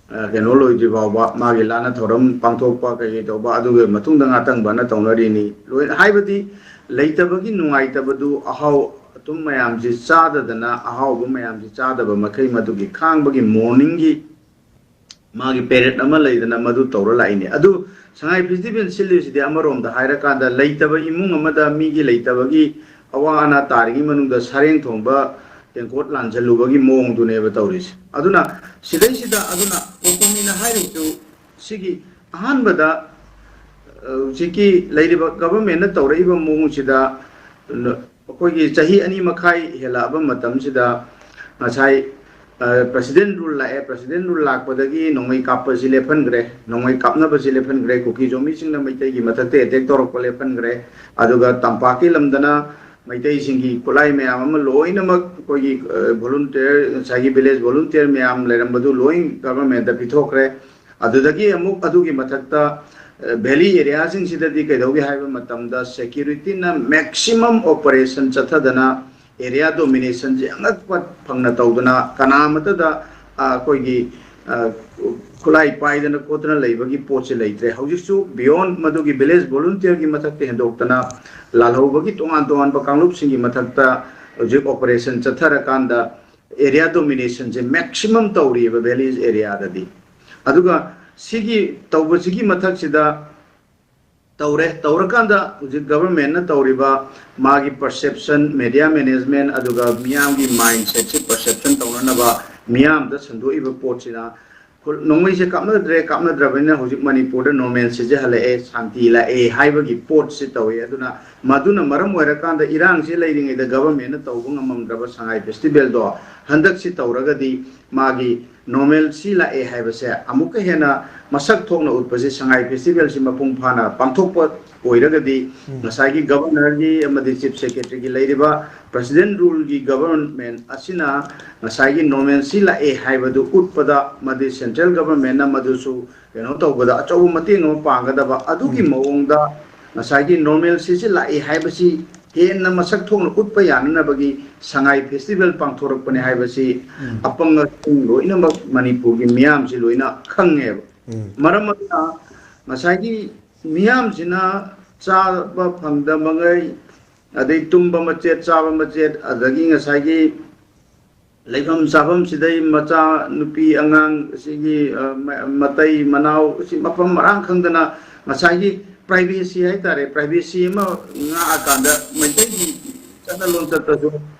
ꯑ, ꯀꯩꯅꯣ ꯂꯣꯏꯗ꯭ꯔꯤ ꯐꯥꯎꯕ, ꯃꯥꯒꯤ ꯂꯥꯟꯅ ꯊꯧꯔꯝ ꯄꯥꯡꯊꯣꯛꯄ, ꯀꯩꯀꯩ ꯇꯧꯕ, ꯑꯗꯨꯒꯤ ꯃꯇꯨꯡꯗ ꯉꯥꯇꯪꯕꯅ ꯇꯧꯅꯔꯤꯅꯤ꯫ ꯂꯣꯏꯅ, ꯍꯥꯏꯕꯗꯤ ꯂꯩꯇꯕꯒꯤ ꯅꯨꯡꯉꯥꯏꯇꯕꯗꯨ ꯑꯍꯥꯎ ꯑꯊꯨꯝ ꯃꯌꯥꯝꯁꯤ ꯆꯥꯗꯗꯅ, ꯑꯍꯥꯎꯕ ꯃꯌꯥꯝꯁꯤ ꯆꯥꯗꯕ ꯃꯈꯩ ꯃꯗꯨꯒꯤ ꯈꯥꯡꯕꯒꯤ ꯃꯣꯔꯅꯤꯡꯒꯤ ꯃꯥꯒꯤ ꯄꯦꯔꯦꯠ ꯑꯃ ꯂꯩꯗꯅ ꯃꯗꯨ ꯇꯧꯔ ꯂꯥꯛꯏꯅꯦ꯫ ꯑꯗꯨ ꯁꯉꯥꯏ ꯐꯦꯁꯇꯤꯚꯦꯜ ꯁꯤꯜꯂꯤꯁꯤꯗꯤ ꯑꯃꯔꯣꯝꯗ ꯍꯥꯏꯔꯀꯥꯟꯗ ꯂꯩꯇꯕ ꯏꯃꯨꯡ ꯑꯃꯗ ꯃꯤꯒꯤ ꯂꯩꯇꯕꯒꯤ ꯑꯋꯥ ꯑꯅꯥ ꯇꯥꯔꯤꯉꯩ ꯃꯅꯨꯡꯗ ꯁꯔꯦꯡ ꯊꯣꯡꯕ ꯇꯦꯡꯀꯣꯠ ꯂꯥꯟꯖꯜꯂꯨꯕꯒꯤ ꯃꯑꯣꯡꯗꯨꯅꯦꯕ ꯇꯧꯔꯤꯁꯦ꯫ ꯑꯗꯨꯅ ꯁꯤꯗꯩꯁꯤꯗ ꯑꯗꯨꯅ ꯀꯣꯀꯣꯃꯤꯅ ꯍꯥꯏꯔꯤꯕꯗꯨ ꯁꯤꯒꯤ ꯑꯍꯥꯟꯕꯗ, ꯑ, ꯍꯧꯖꯤꯛꯀꯤ ꯂꯩꯔꯤꯕ ꯒꯚꯔꯟꯃꯦꯟꯠꯅ ꯇꯧꯔꯛꯏꯕ ꯃꯑꯣꯡꯁꯤꯗ ꯑꯩꯈꯣꯏꯒꯤ ꯆꯍꯤ ꯑꯅꯤ ꯃꯈꯥꯏ ꯍꯦꯜꯂꯛꯑꯕ ꯃꯇꯝꯁꯤꯗ ꯉꯁꯥꯏ, ꯑ, ꯄ꯭ꯔꯁꯤꯗꯦꯟꯠ ꯔꯨꯜ ꯂꯥꯛꯑꯦ꯫ ꯄ꯭ꯔꯁꯤꯗꯦꯟꯠ ꯔꯨꯜ ꯂꯥꯛꯄꯗꯒꯤ ꯅꯣꯡꯃꯩ ꯀꯥꯞꯄꯁꯤ ꯂꯦꯞꯍꯟꯈ꯭ꯔꯦ, ꯅꯣꯡꯃꯩ ꯀꯥꯞꯅꯕꯁꯤ ꯂꯦꯞꯍꯟꯈ꯭ꯔꯦ, ꯀꯨꯀꯤ ꯖꯣꯃꯤꯁꯤꯡꯅ ꯃꯩꯇꯩꯒꯤ ꯃꯊꯛꯇ ꯑꯦꯇꯦꯛ ꯇꯧꯔꯛꯄ ꯂꯦꯞꯍꯟꯈ꯭ꯔꯦ꯫ ꯑꯗꯨꯒ ꯇꯝꯄꯥꯛꯀꯤ ꯂꯝꯗꯅ ꯃꯩꯇꯩꯁꯤꯡꯒꯤ ꯈꯨꯠꯂꯥꯏ ꯃꯌꯥꯝ ꯑꯃ ꯂꯣꯏꯅꯃꯛ ꯑꯩꯈꯣꯏꯒꯤ, ꯑ, ꯚꯣꯂꯨꯟꯇꯤꯌꯔ, ꯉꯁꯥꯏꯒꯤ ꯚꯤꯂꯦꯖ ꯚꯣꯂꯨꯟꯇꯤꯌꯔ ꯃꯌꯥꯝ ꯂꯩꯔꯝꯕꯗꯨ ꯂꯣꯏ ꯒꯚꯔꯟꯃꯦꯟꯠꯇ ꯄꯤꯊꯣꯛꯈ꯭ꯔꯦ꯫ ꯑꯗꯨꯗꯒꯤ ꯑꯃꯨꯛ ꯑꯗꯨꯒꯤ ꯃꯊꯛꯇ, ꯑ, ꯚꯦꯂꯤ ꯑꯦꯔꯤꯌꯥꯁꯤꯡꯁꯤꯗꯗꯤ ꯀꯩꯗꯧꯒꯦ ꯍꯥꯏꯕ ꯃꯇꯝꯗ ꯁꯦꯀ꯭ꯌꯨꯔꯤꯇꯤꯅ ꯃꯦꯛꯁꯤꯃꯝ ꯑꯣꯄꯔꯦꯁꯟ ꯆꯠꯊꯗꯅ ꯑꯦꯔꯤꯌꯥ ꯗꯣꯃꯤꯅꯦꯁꯟꯁꯦ ꯑꯉꯛꯄ ꯐꯪꯅ ꯇꯧꯗꯅ ꯀꯅꯥꯃꯠꯇꯗ, ꯑ, ꯑꯩꯈꯣꯏꯒꯤ, ꯑ, ꯈꯨꯠꯂꯥꯏ ꯄꯥꯏꯗꯅ ꯈꯣꯠꯇꯅ ꯂꯩꯕꯒꯤ ꯄꯣꯠꯁꯦ ꯂꯩꯇ꯭ꯔꯦ꯫ ꯍꯧꯖꯤꯛꯁꯨ ꯕꯤꯌꯣꯟ ꯃꯗꯨꯒꯤ ꯚꯤꯂꯦꯖ ꯚꯣꯂꯨꯟꯇꯤꯌꯔꯒꯤ ꯃꯊꯛꯇ ꯍꯦꯟꯗꯣꯛꯇꯅ ꯂꯥꯜꯍꯧꯕꯒꯤ ꯇꯣꯉꯥꯟ ꯇꯣꯉꯥꯟꯕ ꯀꯥꯡꯂꯨꯞꯁꯤꯡꯒꯤ ꯃꯊꯛꯇ ꯍꯧꯖꯤꯛ ꯑꯣꯄꯔꯦꯁꯟ ꯆꯠꯊꯔꯀꯥꯟꯗ ꯑꯦꯔꯤꯌꯥ ꯗꯣꯃꯤꯅꯦꯁꯟꯁꯦ ꯃꯦꯛꯁꯤꯃꯝ ꯇꯧꯔꯤꯑꯕ ꯚꯦꯂꯤ ꯑꯦꯔꯤꯌꯥꯗꯗꯤ꯫ ꯑꯗꯨꯒ ꯁꯤꯒꯤ ꯇꯧꯕꯁꯤꯒꯤ ꯃꯊꯛꯁꯤꯗ ꯇꯧꯔꯦ꯫ ꯇꯧꯔꯀꯥꯟꯗ ꯍꯧꯖꯤꯛ government ꯅ ꯇꯧꯔꯤꯕ ꯃꯥꯒꯤ perception, media management, ꯑꯗꯨꯒ ꯃꯤꯌꯥꯝꯒꯤ mindset ꯁꯤ perception ꯇꯧꯅꯅꯕ ꯃꯤꯌꯥꯝꯗ ꯁꯟꯗꯣꯛꯏꯕ ꯄꯣꯠꯁꯤꯅ ꯈꯨꯜ-, ꯅꯣꯡꯃꯩꯁꯦ ꯀꯥꯞꯅꯗ꯭ꯔꯦ, ꯀꯥꯞꯅꯗ꯭ꯔꯕꯅꯤꯅ ꯍꯧꯖꯤꯛ ꯃꯅꯤꯄꯨꯔꯗ normalcy ꯁꯦ ꯍꯜꯂꯛꯑꯦ, ꯁꯥꯟꯇꯤ ꯂꯥꯛꯑꯦ ꯍꯥꯏꯕꯒꯤ ꯄꯣꯠꯁꯤ ꯇꯧꯏ꯫ ꯑꯗꯨꯅ ꯃꯗꯨꯅ ꯃꯔꯝ ꯑꯣꯏꯔꯀꯥꯟꯗ ꯏꯔꯥꯡꯁꯤ ꯂꯩꯔꯤꯉꯩꯗ government ꯅ ꯇꯧꯕ ꯉꯝꯃꯝꯗ꯭ꯔꯕ ꯁꯉꯥꯏ festival ꯗꯣ ꯍꯟꯗꯛꯁꯤ ꯇꯧꯔꯒꯗꯤ ꯃꯥꯒꯤ normalcy ꯂꯥꯛꯑꯦ ꯍꯥꯏꯕꯁꯦ ꯑꯃꯨꯛꯀ ꯍꯦꯟꯅ ꯃꯁꯛ ꯊꯣꯛꯅ ꯎꯠꯄꯁꯤ ꯁꯉꯥꯏ festival ꯁꯤ ꯃꯄꯨꯡ ꯐꯥꯅ ꯄꯥꯡꯊꯣꯛꯄ ꯑꯣꯏꯔꯒꯗꯤ ꯎꯝ꯫ ꯉꯁꯥꯏꯒꯤ governor ꯒꯤ ꯑꯃꯗꯤ chief secretary ꯒꯤ ꯂꯩꯔꯤꯕ president rule ꯒꯤ government ꯑꯁꯤꯅ ꯉꯁꯥꯏꯒꯤ normalcy ꯂꯥꯛꯑꯦ ꯍꯥꯏꯕꯗꯨ ꯎꯠꯄꯗ, ꯃꯗꯤ central government ꯅ ꯃꯗꯨꯁꯨ ꯀꯩꯅꯣ ꯇꯧꯕꯗ ꯑꯆꯧꯕ ꯃꯇꯦꯡ ꯑꯃ ꯄꯥꯡꯒꯗꯕ ꯑꯗꯨꯒꯤ ꯎꯝ꯫ ꯃꯑꯣꯡꯗ ꯉꯁꯥꯏꯒꯤ normalcy ꯁꯤ ꯂꯥꯛꯑꯦ ꯍꯥꯏꯕꯁꯤ ꯍꯦꯟꯅ ꯃꯁꯛ ꯊꯣꯛꯅ ꯎꯠꯄ ꯌꯥꯅꯅꯕꯒꯤ ꯁꯉꯥꯏ festival ꯄꯥꯡꯊꯣꯔꯛꯄꯅꯦ ꯍꯥꯏꯕꯁꯤ ꯎꯝ꯫ ꯑꯄꯪꯁꯤꯡ ꯂꯣꯏꯅꯃꯛ ꯃꯅꯤꯄꯨꯔꯒꯤ ꯃꯤꯌꯥꯝꯁꯤ ꯂꯣꯏꯅ ꯈꯪꯉꯦꯕ꯫ ꯎꯝ꯫ ꯃꯔꯝ ꯑꯗꯨꯅ ꯉꯁꯥꯏꯒꯤ ꯃꯤꯌꯥꯝꯁꯤꯅ ꯆꯥꯕ ꯐꯪꯗꯕꯉꯩ, ꯑꯗꯩ ꯇꯨꯝꯕ ꯃꯆꯦꯠ, ꯆꯥꯕ ꯃꯆꯦꯠ, ꯑꯗꯒꯤ ꯉꯁꯥꯏꯒꯤ ꯂꯩꯐꯝ ꯆꯥꯐꯝꯁꯤꯗꯩ ꯃꯆꯥ ꯅꯨꯄꯤ ꯑꯉꯥꯡ ꯑꯁꯤꯒꯤ, ꯑ, ꯃ-, ꯃꯇꯩ ꯃꯅꯥꯎ ꯑꯁꯤ ꯃꯐꯝ ꯃꯔꯥꯡ ꯈꯪꯗꯅ ꯉꯁꯥꯏꯒꯤ privacy ꯍꯥꯏꯇꯥꯔꯦ, privacy ꯑꯃ ꯉꯥꯛꯑꯀꯥꯟꯗ ꯃꯩꯇꯩꯒꯤ ꯆꯠꯅ ꯂꯣꯟꯆꯠꯇꯁꯨ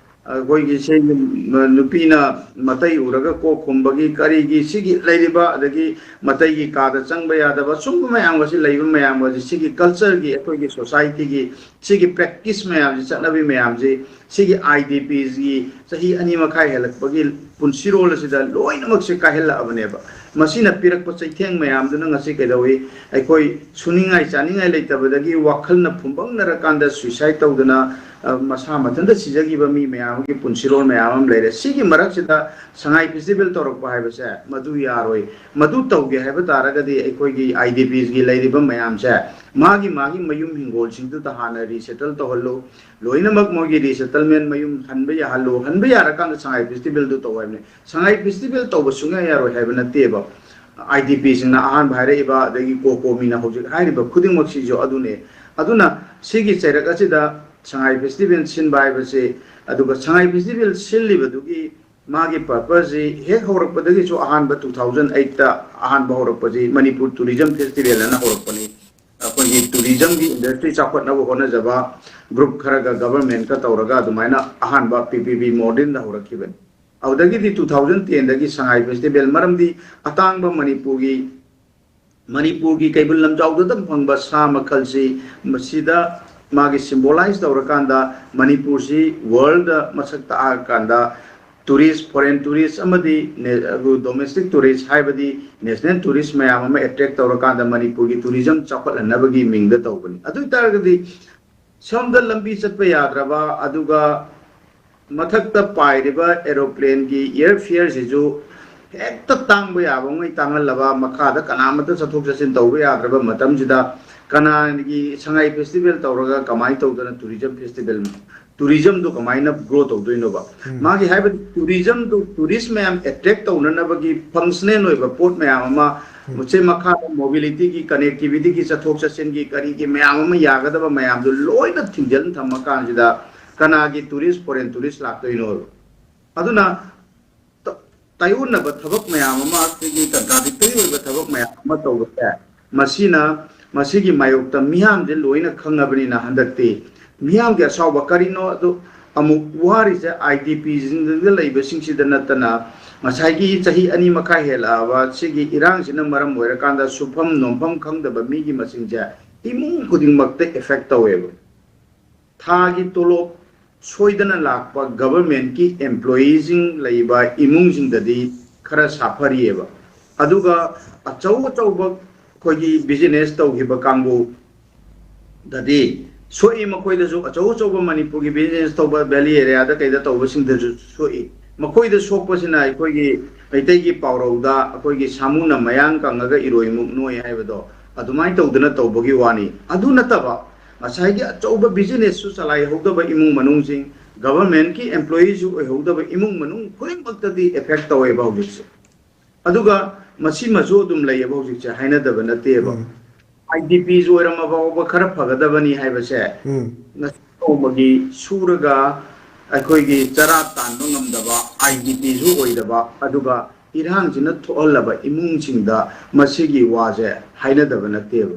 ꯑꯩꯈꯣꯏꯒꯤ ꯁꯤ ꯅꯨꯄꯤꯅ ꯃꯇꯩ ꯎꯔꯒ ꯀꯣꯛ ꯈꯨꯝꯕꯒꯤ ꯀꯔꯤꯒꯤ ꯁꯤꯒꯤ ꯂꯩꯔꯤꯕ, ꯑꯗꯒꯤ ꯃꯇꯩꯒꯤ ꯀꯥꯗ ꯆꯪꯕ ꯌꯥꯗꯕ ꯁꯨꯝꯕ ꯃꯌꯥꯝ ꯑꯁꯤ ꯂꯩꯕ ꯃꯌꯥꯝ ꯑꯁꯤ ꯁꯤꯒꯤ culture ꯒꯤ, ꯑꯩꯈꯣꯏꯒꯤ society ꯒꯤ ꯁꯤꯒꯤ practice ꯃꯌꯥꯝꯁꯤ, ꯆꯠꯅꯕꯤ ꯃꯌꯥꯝꯁꯤ, ꯁꯤꯒꯤ I D P ꯒꯤ ꯆꯍꯤ ꯑꯅꯤ ꯃꯈꯥꯏ ꯍꯦꯜꯂꯛꯄꯒꯤ ꯄꯨꯟꯁꯤꯔꯣꯜ ꯑꯁꯤꯗ ꯂꯣꯏꯅꯃꯛꯁꯦ ꯀꯥꯏꯍꯜꯂꯛꯑꯕꯅꯦꯕ꯫ ꯃꯁꯤꯅ ꯄꯤꯔꯛꯄ ꯆꯩꯊꯦꯡ ꯃꯌꯥꯝꯗꯨꯅ ꯉꯁꯤ ꯀꯩꯗꯧꯏ? ꯑꯩꯈꯣꯏ ꯁꯨꯅꯤꯡꯉꯥꯏ ꯆꯥꯅꯤꯡꯉꯥꯏ ꯂꯩꯇꯕꯗꯒꯤ ꯋꯥꯈꯜꯅ ꯐꯨꯝꯕꯪꯅꯔꯀꯥꯟꯗ suicide ꯇꯧꯗꯅ, ꯑ, ꯃꯁꯥ ꯃꯊꯟꯇ ꯁꯤꯖꯈꯤꯕ ꯃꯤ ꯃꯌꯥꯝ ꯑꯃꯒꯤ ꯄꯨꯟꯁꯤꯔꯣꯜ ꯃꯌꯥꯝ ꯑꯃ ꯂꯩꯔꯦ꯫ ꯁꯤꯒꯤ ꯃꯔꯛꯁꯤꯗ ꯁꯉꯥꯏ festival ꯇꯧꯔꯛꯄ ꯍꯥꯏꯕꯁꯦ ꯃꯗꯨ ꯌꯥꯔꯣꯏ꯫ ꯃꯗꯨ ꯇꯧꯒꯦ ꯍꯥꯏꯕ ꯇꯥꯔꯒꯗꯤ ꯑꯩꯈꯣꯏꯒꯤ I D Ps ꯒꯤ ꯂꯩꯔꯤꯕ ꯃꯌꯥꯝꯁꯦ ꯃꯥꯒꯤ ꯃꯥꯒꯤ ꯃꯌꯨꯝ ꯍꯤꯡꯒꯣꯜꯁꯤꯡꯗꯨꯗ ꯍꯥꯟꯅ resettle ꯇꯧꯍꯜꯂꯨ꯫ ꯂꯣꯏꯅꯃꯛ ꯃꯣꯏꯒꯤ resettlement ꯃꯌꯨꯝ ꯍꯟꯕ ꯌꯥꯍꯜꯂꯨ꯫ ꯍꯟꯕ ꯌꯥꯔꯀꯥꯟꯗ ꯁꯉꯥꯏ festival ꯗꯨ ꯇꯧ ꯍꯥꯏꯕꯅꯤ꯫ ꯁꯉꯥꯏ festival ꯇꯧꯕ ꯁꯨꯡꯌꯥ ꯌꯥꯔꯣꯏ ꯍꯥꯏꯕ ꯅꯠꯇꯦꯕ꯫ I D P ꯁꯤꯡꯅ ꯑꯍꯥꯟꯕ ꯍꯥꯏꯔꯛꯏꯕ, ꯑꯗꯒꯤ ꯀꯣꯀꯣꯃꯤꯅ ꯍꯧꯖꯤꯛ ꯍꯥꯏꯔꯤꯕ ꯈꯨꯗꯤꯡꯃꯛꯁꯤꯁꯨ ꯑꯗꯨꯅꯦ꯫ ꯑꯗꯨꯅ ꯁꯤꯒꯤ ꯆꯩꯔꯛ ꯑꯁꯤꯗ ꯁꯉꯥꯏ festival ꯁꯤꯟꯕ ꯍꯥꯏꯕꯁꯤ, ꯑꯗꯨꯒ ꯁꯉꯥꯏ festival ꯁꯤꯜꯂꯤꯕꯗꯨꯒꯤ ꯃꯥꯒꯤ purpose ꯁꯤ ꯍꯦꯛ ꯍꯧꯔꯛꯄꯗꯒꯤꯁꯨ ꯑꯍꯥꯟꯕ two thousand eight ꯇ ꯑꯍꯥꯟꯕ ꯍꯧꯔꯛꯄꯁꯤ ꯃꯅꯤꯄꯨꯔ Tourism Festival ꯑꯅ ꯍꯧꯔꯛꯄꯅꯤ꯫ ꯑꯩꯈꯣꯏꯒꯤ tourism ꯒꯤ industry ꯆꯥꯎꯈꯠꯅꯕ ꯍꯣꯠꯅꯖꯕ group ꯈꯔꯒ government ꯀ ꯇꯧꯔꯒ ꯑꯗꯨꯃꯥꯏꯅ ꯑꯍꯥꯟꯕ P P B Modern ꯗ ꯍꯧꯔꯛꯈꯤꯕꯅꯤ꯫ ꯑꯗꯨꯗꯒꯤꯗꯤ two thousand ten ꯗꯒꯤ ꯁꯉꯥꯏ festival, ꯃꯔꯝꯗꯤ ꯑꯇꯥꯡꯕ ꯃꯅꯤꯄꯨꯔꯒꯤ ꯃꯅꯤꯄꯨꯔꯒꯤ ꯀꯩꯕꯨꯜ ꯂꯝꯖꯥꯎꯗꯇ ꯐꯪꯕ ꯁꯥ ꯃꯈꯜꯁꯤ ꯃꯁꯤꯗ ꯃꯥꯒꯤ symbolize ꯇꯧꯔꯀꯥꯟꯗ ꯃꯅꯤꯄꯨꯔꯁꯤ world ꯗ ꯃꯁꯛ ꯇꯥꯛꯑꯀꯥꯟꯗ tourist, foreign tourist ꯑꯃꯗꯤ ꯅꯦ-, domestic tourist ꯍꯥꯏꯕꯗꯤ national tourist ꯃꯌꯥꯝ ꯑꯃ attract ꯇꯧꯔꯀꯥꯟꯗ ꯃꯅꯤꯄꯨꯔꯒꯤ tourism ꯆꯥꯎꯈꯠꯍꯟꯅꯕꯒꯤ ꯃꯤꯡꯗ ꯇꯧꯕꯅꯤ꯫ ꯑꯗꯨ ꯑꯣꯏ ꯇꯥꯔꯒꯗꯤ ꯁꯣꯝꯗ ꯂꯝꯕꯤ ꯆꯠꯄ ꯌꯥꯗ꯭ꯔꯕ, ꯑꯗꯨꯒ ꯃꯊꯛꯇ ꯄꯥꯏꯔꯤꯕ aeroplane ꯒꯤ air fare ꯁꯤꯁꯨ ꯍꯦꯛꯇ ꯇꯥꯡꯕ ꯌꯥꯕ ꯉꯩ ꯇꯥꯡꯍꯜꯂꯕ, ꯃꯈꯥꯗ ꯀꯅꯥꯃꯠꯇ ꯆꯠꯊꯣꯛ ꯆꯠꯁꯤꯟ ꯇꯧꯕ ꯌꯥꯗ꯭ꯔꯕ ꯃꯇꯝꯁꯤꯗ ꯀꯅꯥꯒꯤ ꯁꯉꯥꯏ festival ꯇꯧꯔꯒ ꯀꯃꯥꯏꯅ ꯇꯧꯗꯅ tourism festival, tourism ꯗꯨ ꯀꯃꯥꯏꯅ grow ꯇꯧꯗꯣꯏꯅꯣꯕ? ꯎꯝ꯫ ꯃꯥꯒꯤ ꯍꯥꯏꯕꯗꯤ tourism ꯗꯨ, tourist ꯃꯌꯥꯝ attract ꯇꯧꯅꯅꯕꯒꯤ functional ꯑꯣꯏꯕ ꯄꯣꯠ ꯃꯌꯥꯝ ꯑꯃ, ꯎꯝ꯫ ꯃꯁꯤ ꯃꯈꯥꯗ mobility ꯒꯤ, connectivity ꯒꯤ, ꯆꯠꯊꯣꯛ ꯆꯠꯁꯤꯟꯒꯤ, ꯀꯔꯤꯒꯤ ꯃꯌꯥꯝ ꯑꯃ ꯌꯥꯒꯗꯕ ꯃꯌꯥꯝꯗꯨ ꯂꯣꯏꯅ ꯊꯤꯡꯖꯤꯜ ꯊꯝꯃ ꯀꯥꯟꯁꯤꯗ ꯀꯅꯥꯒꯤ tourist, foreign tourist ꯂꯥꯛꯇꯣꯏꯅꯣꯕ? ꯑꯗꯨꯅ ꯇ-, ꯇꯥꯏꯑꯣꯟꯅꯕ ꯊꯕꯛ ꯃꯌꯥꯝ ꯑꯃ, ꯑꯩꯈꯣꯏꯒꯤ contradictory ꯑꯣꯏꯕ ꯊꯕꯛ ꯃꯌꯥꯝ ꯑꯃ ꯇꯧꯕꯁꯦ, ꯃꯁꯤꯅ, ꯃꯁꯤꯒꯤ ꯃꯥꯌꯣꯛꯇ ꯃꯤꯌꯥꯝꯁꯦ ꯂꯣꯏꯅ ꯈꯪꯉꯕꯅꯤꯅ ꯍꯟꯗꯛꯇꯤ ꯃꯤꯌꯥꯝꯒꯤ ꯑꯁꯥꯎꯕ ꯀꯔꯤꯅꯣ ꯑꯗꯨ ꯑꯃꯨꯛ ꯋꯥꯔꯤꯁꯦ I D P ꯁꯤꯡꯗ ꯂꯩꯕꯁꯤꯡꯁꯤꯗ ꯅꯠꯇꯅ ꯉꯁꯥꯏꯒꯤ ꯆꯍꯤ ꯑꯅꯤ ꯃꯈꯥꯏ ꯍꯦꯜꯂꯛꯑꯕ ꯁꯤꯒꯤ ꯏꯔꯥꯡꯁꯤꯅ ꯃꯔꯝ ꯑꯣꯏꯔꯀꯥꯟꯗ ꯁꯨꯐꯝ ꯅꯣꯝꯐꯝ ꯈꯪꯗꯕ ꯃꯤꯒꯤ ꯃꯁꯤꯡꯁꯦ ꯏꯃꯨꯡ ꯈꯨꯗꯤꯡꯃꯛꯇ effect ꯇꯧꯋꯦꯕ꯫ ꯊꯥꯒꯤ ꯇꯣꯂꯣꯞ ꯁꯣꯏꯗꯅ ꯂꯥꯛꯄ government ꯀꯤ employee ꯁꯤꯡ ꯂꯩꯕ ꯏꯃꯨꯡꯁꯤꯡꯗꯗꯤ ꯈꯔ ꯁꯥꯐꯔꯤꯑꯕ꯫ ꯑꯗꯨꯒ ꯑꯆꯧ ꯑꯆꯧꯕ ꯑꯩꯈꯣꯏꯒꯤ business ꯇꯧꯈꯤꯕ ꯀꯥꯡꯕꯨꯗꯗꯤ ꯁꯣꯛꯏ, ꯃꯈꯣꯏꯗꯁꯨ ꯑꯆꯧ ꯑꯆꯧꯕ ꯃꯅꯤꯄꯨꯔꯒꯤ business ꯇꯧꯕ valley area ꯗ ꯀꯩꯗ ꯇꯧꯕꯁꯤꯡꯗꯁꯨ ꯁꯣꯛꯏ꯫ ꯃꯈꯣꯏꯗ ꯁꯣꯛꯄꯁꯤꯅ ꯑꯩꯈꯣꯏꯒꯤ ꯃꯩꯇꯩꯒꯤ ꯄꯥꯎꯔꯧꯗ ꯑꯩꯈꯣꯏꯒꯤ "ꯁꯥꯃꯨꯅ ꯃꯌꯥꯡ ꯀꯪꯉꯒ ꯏꯔꯣꯏꯃꯨꯛ ꯅꯣꯏ" ꯍꯥꯏꯕꯗꯣ ꯑꯗꯨꯃꯥꯏꯅ ꯇꯧꯗꯅ ꯇꯧꯕꯒꯤ ꯋꯥꯅꯤ꯫ ꯑꯗꯨ ꯅꯠꯇꯕ ꯉꯁꯥꯏꯒꯤ ꯑꯆꯧꯕ business ꯁꯨ ꯆꯂꯥꯏꯍꯧꯗꯕ ꯏꯃꯨꯡ ꯃꯅꯨꯡꯁꯤꯡ, government ꯀꯤ employee ꯁꯨ ꯑꯣꯏꯍꯧꯗꯕ ꯏꯃꯨꯡ ꯃꯅꯨꯡ ꯈꯨꯗꯤꯡꯃꯛꯇꯗꯤ effect ꯇꯧꯋꯦꯕ ꯍꯧꯖꯤꯛꯁꯦ꯫ ꯑꯗꯨꯒ ꯃꯁꯤꯃꯁꯨ ꯑꯗꯨꯝ ꯂꯩꯌꯦꯕ ꯍꯧꯖꯤꯛꯁꯦ, ꯍꯥꯏꯅꯗꯕ ꯅꯠꯇꯦꯕ꯫ ꯎꯝ꯫ I D P ꯁꯨ ꯑꯣꯏꯔꯝꯃ ꯐꯥꯎꯕ ꯈꯔ ꯐꯒꯗꯕꯅꯤ ꯍꯥꯏꯕꯁꯦ, ꯎꯝ꯫ ꯉꯁꯤ ꯅꯣꯡꯃꯒꯤ ꯁꯨꯔꯒ ꯑꯩꯈꯣꯏꯒꯤ ꯆꯔꯥ ꯇꯥꯟꯕ ꯉꯝꯗꯕ, ꯑꯥꯏ ꯗꯤ ꯄꯤꯁꯨ ꯑꯣꯏꯗꯕ, ꯑꯗꯨꯒ ꯏꯔꯥꯡꯁꯤꯅ ꯊꯣꯛꯍꯜꯂꯕ ꯏꯃꯨꯡꯁꯤꯡꯗ ꯃꯁꯤꯒꯤ ꯋꯥꯁꯦ ꯍꯥꯏꯅꯗꯕ ꯅꯠꯇꯦꯕ꯫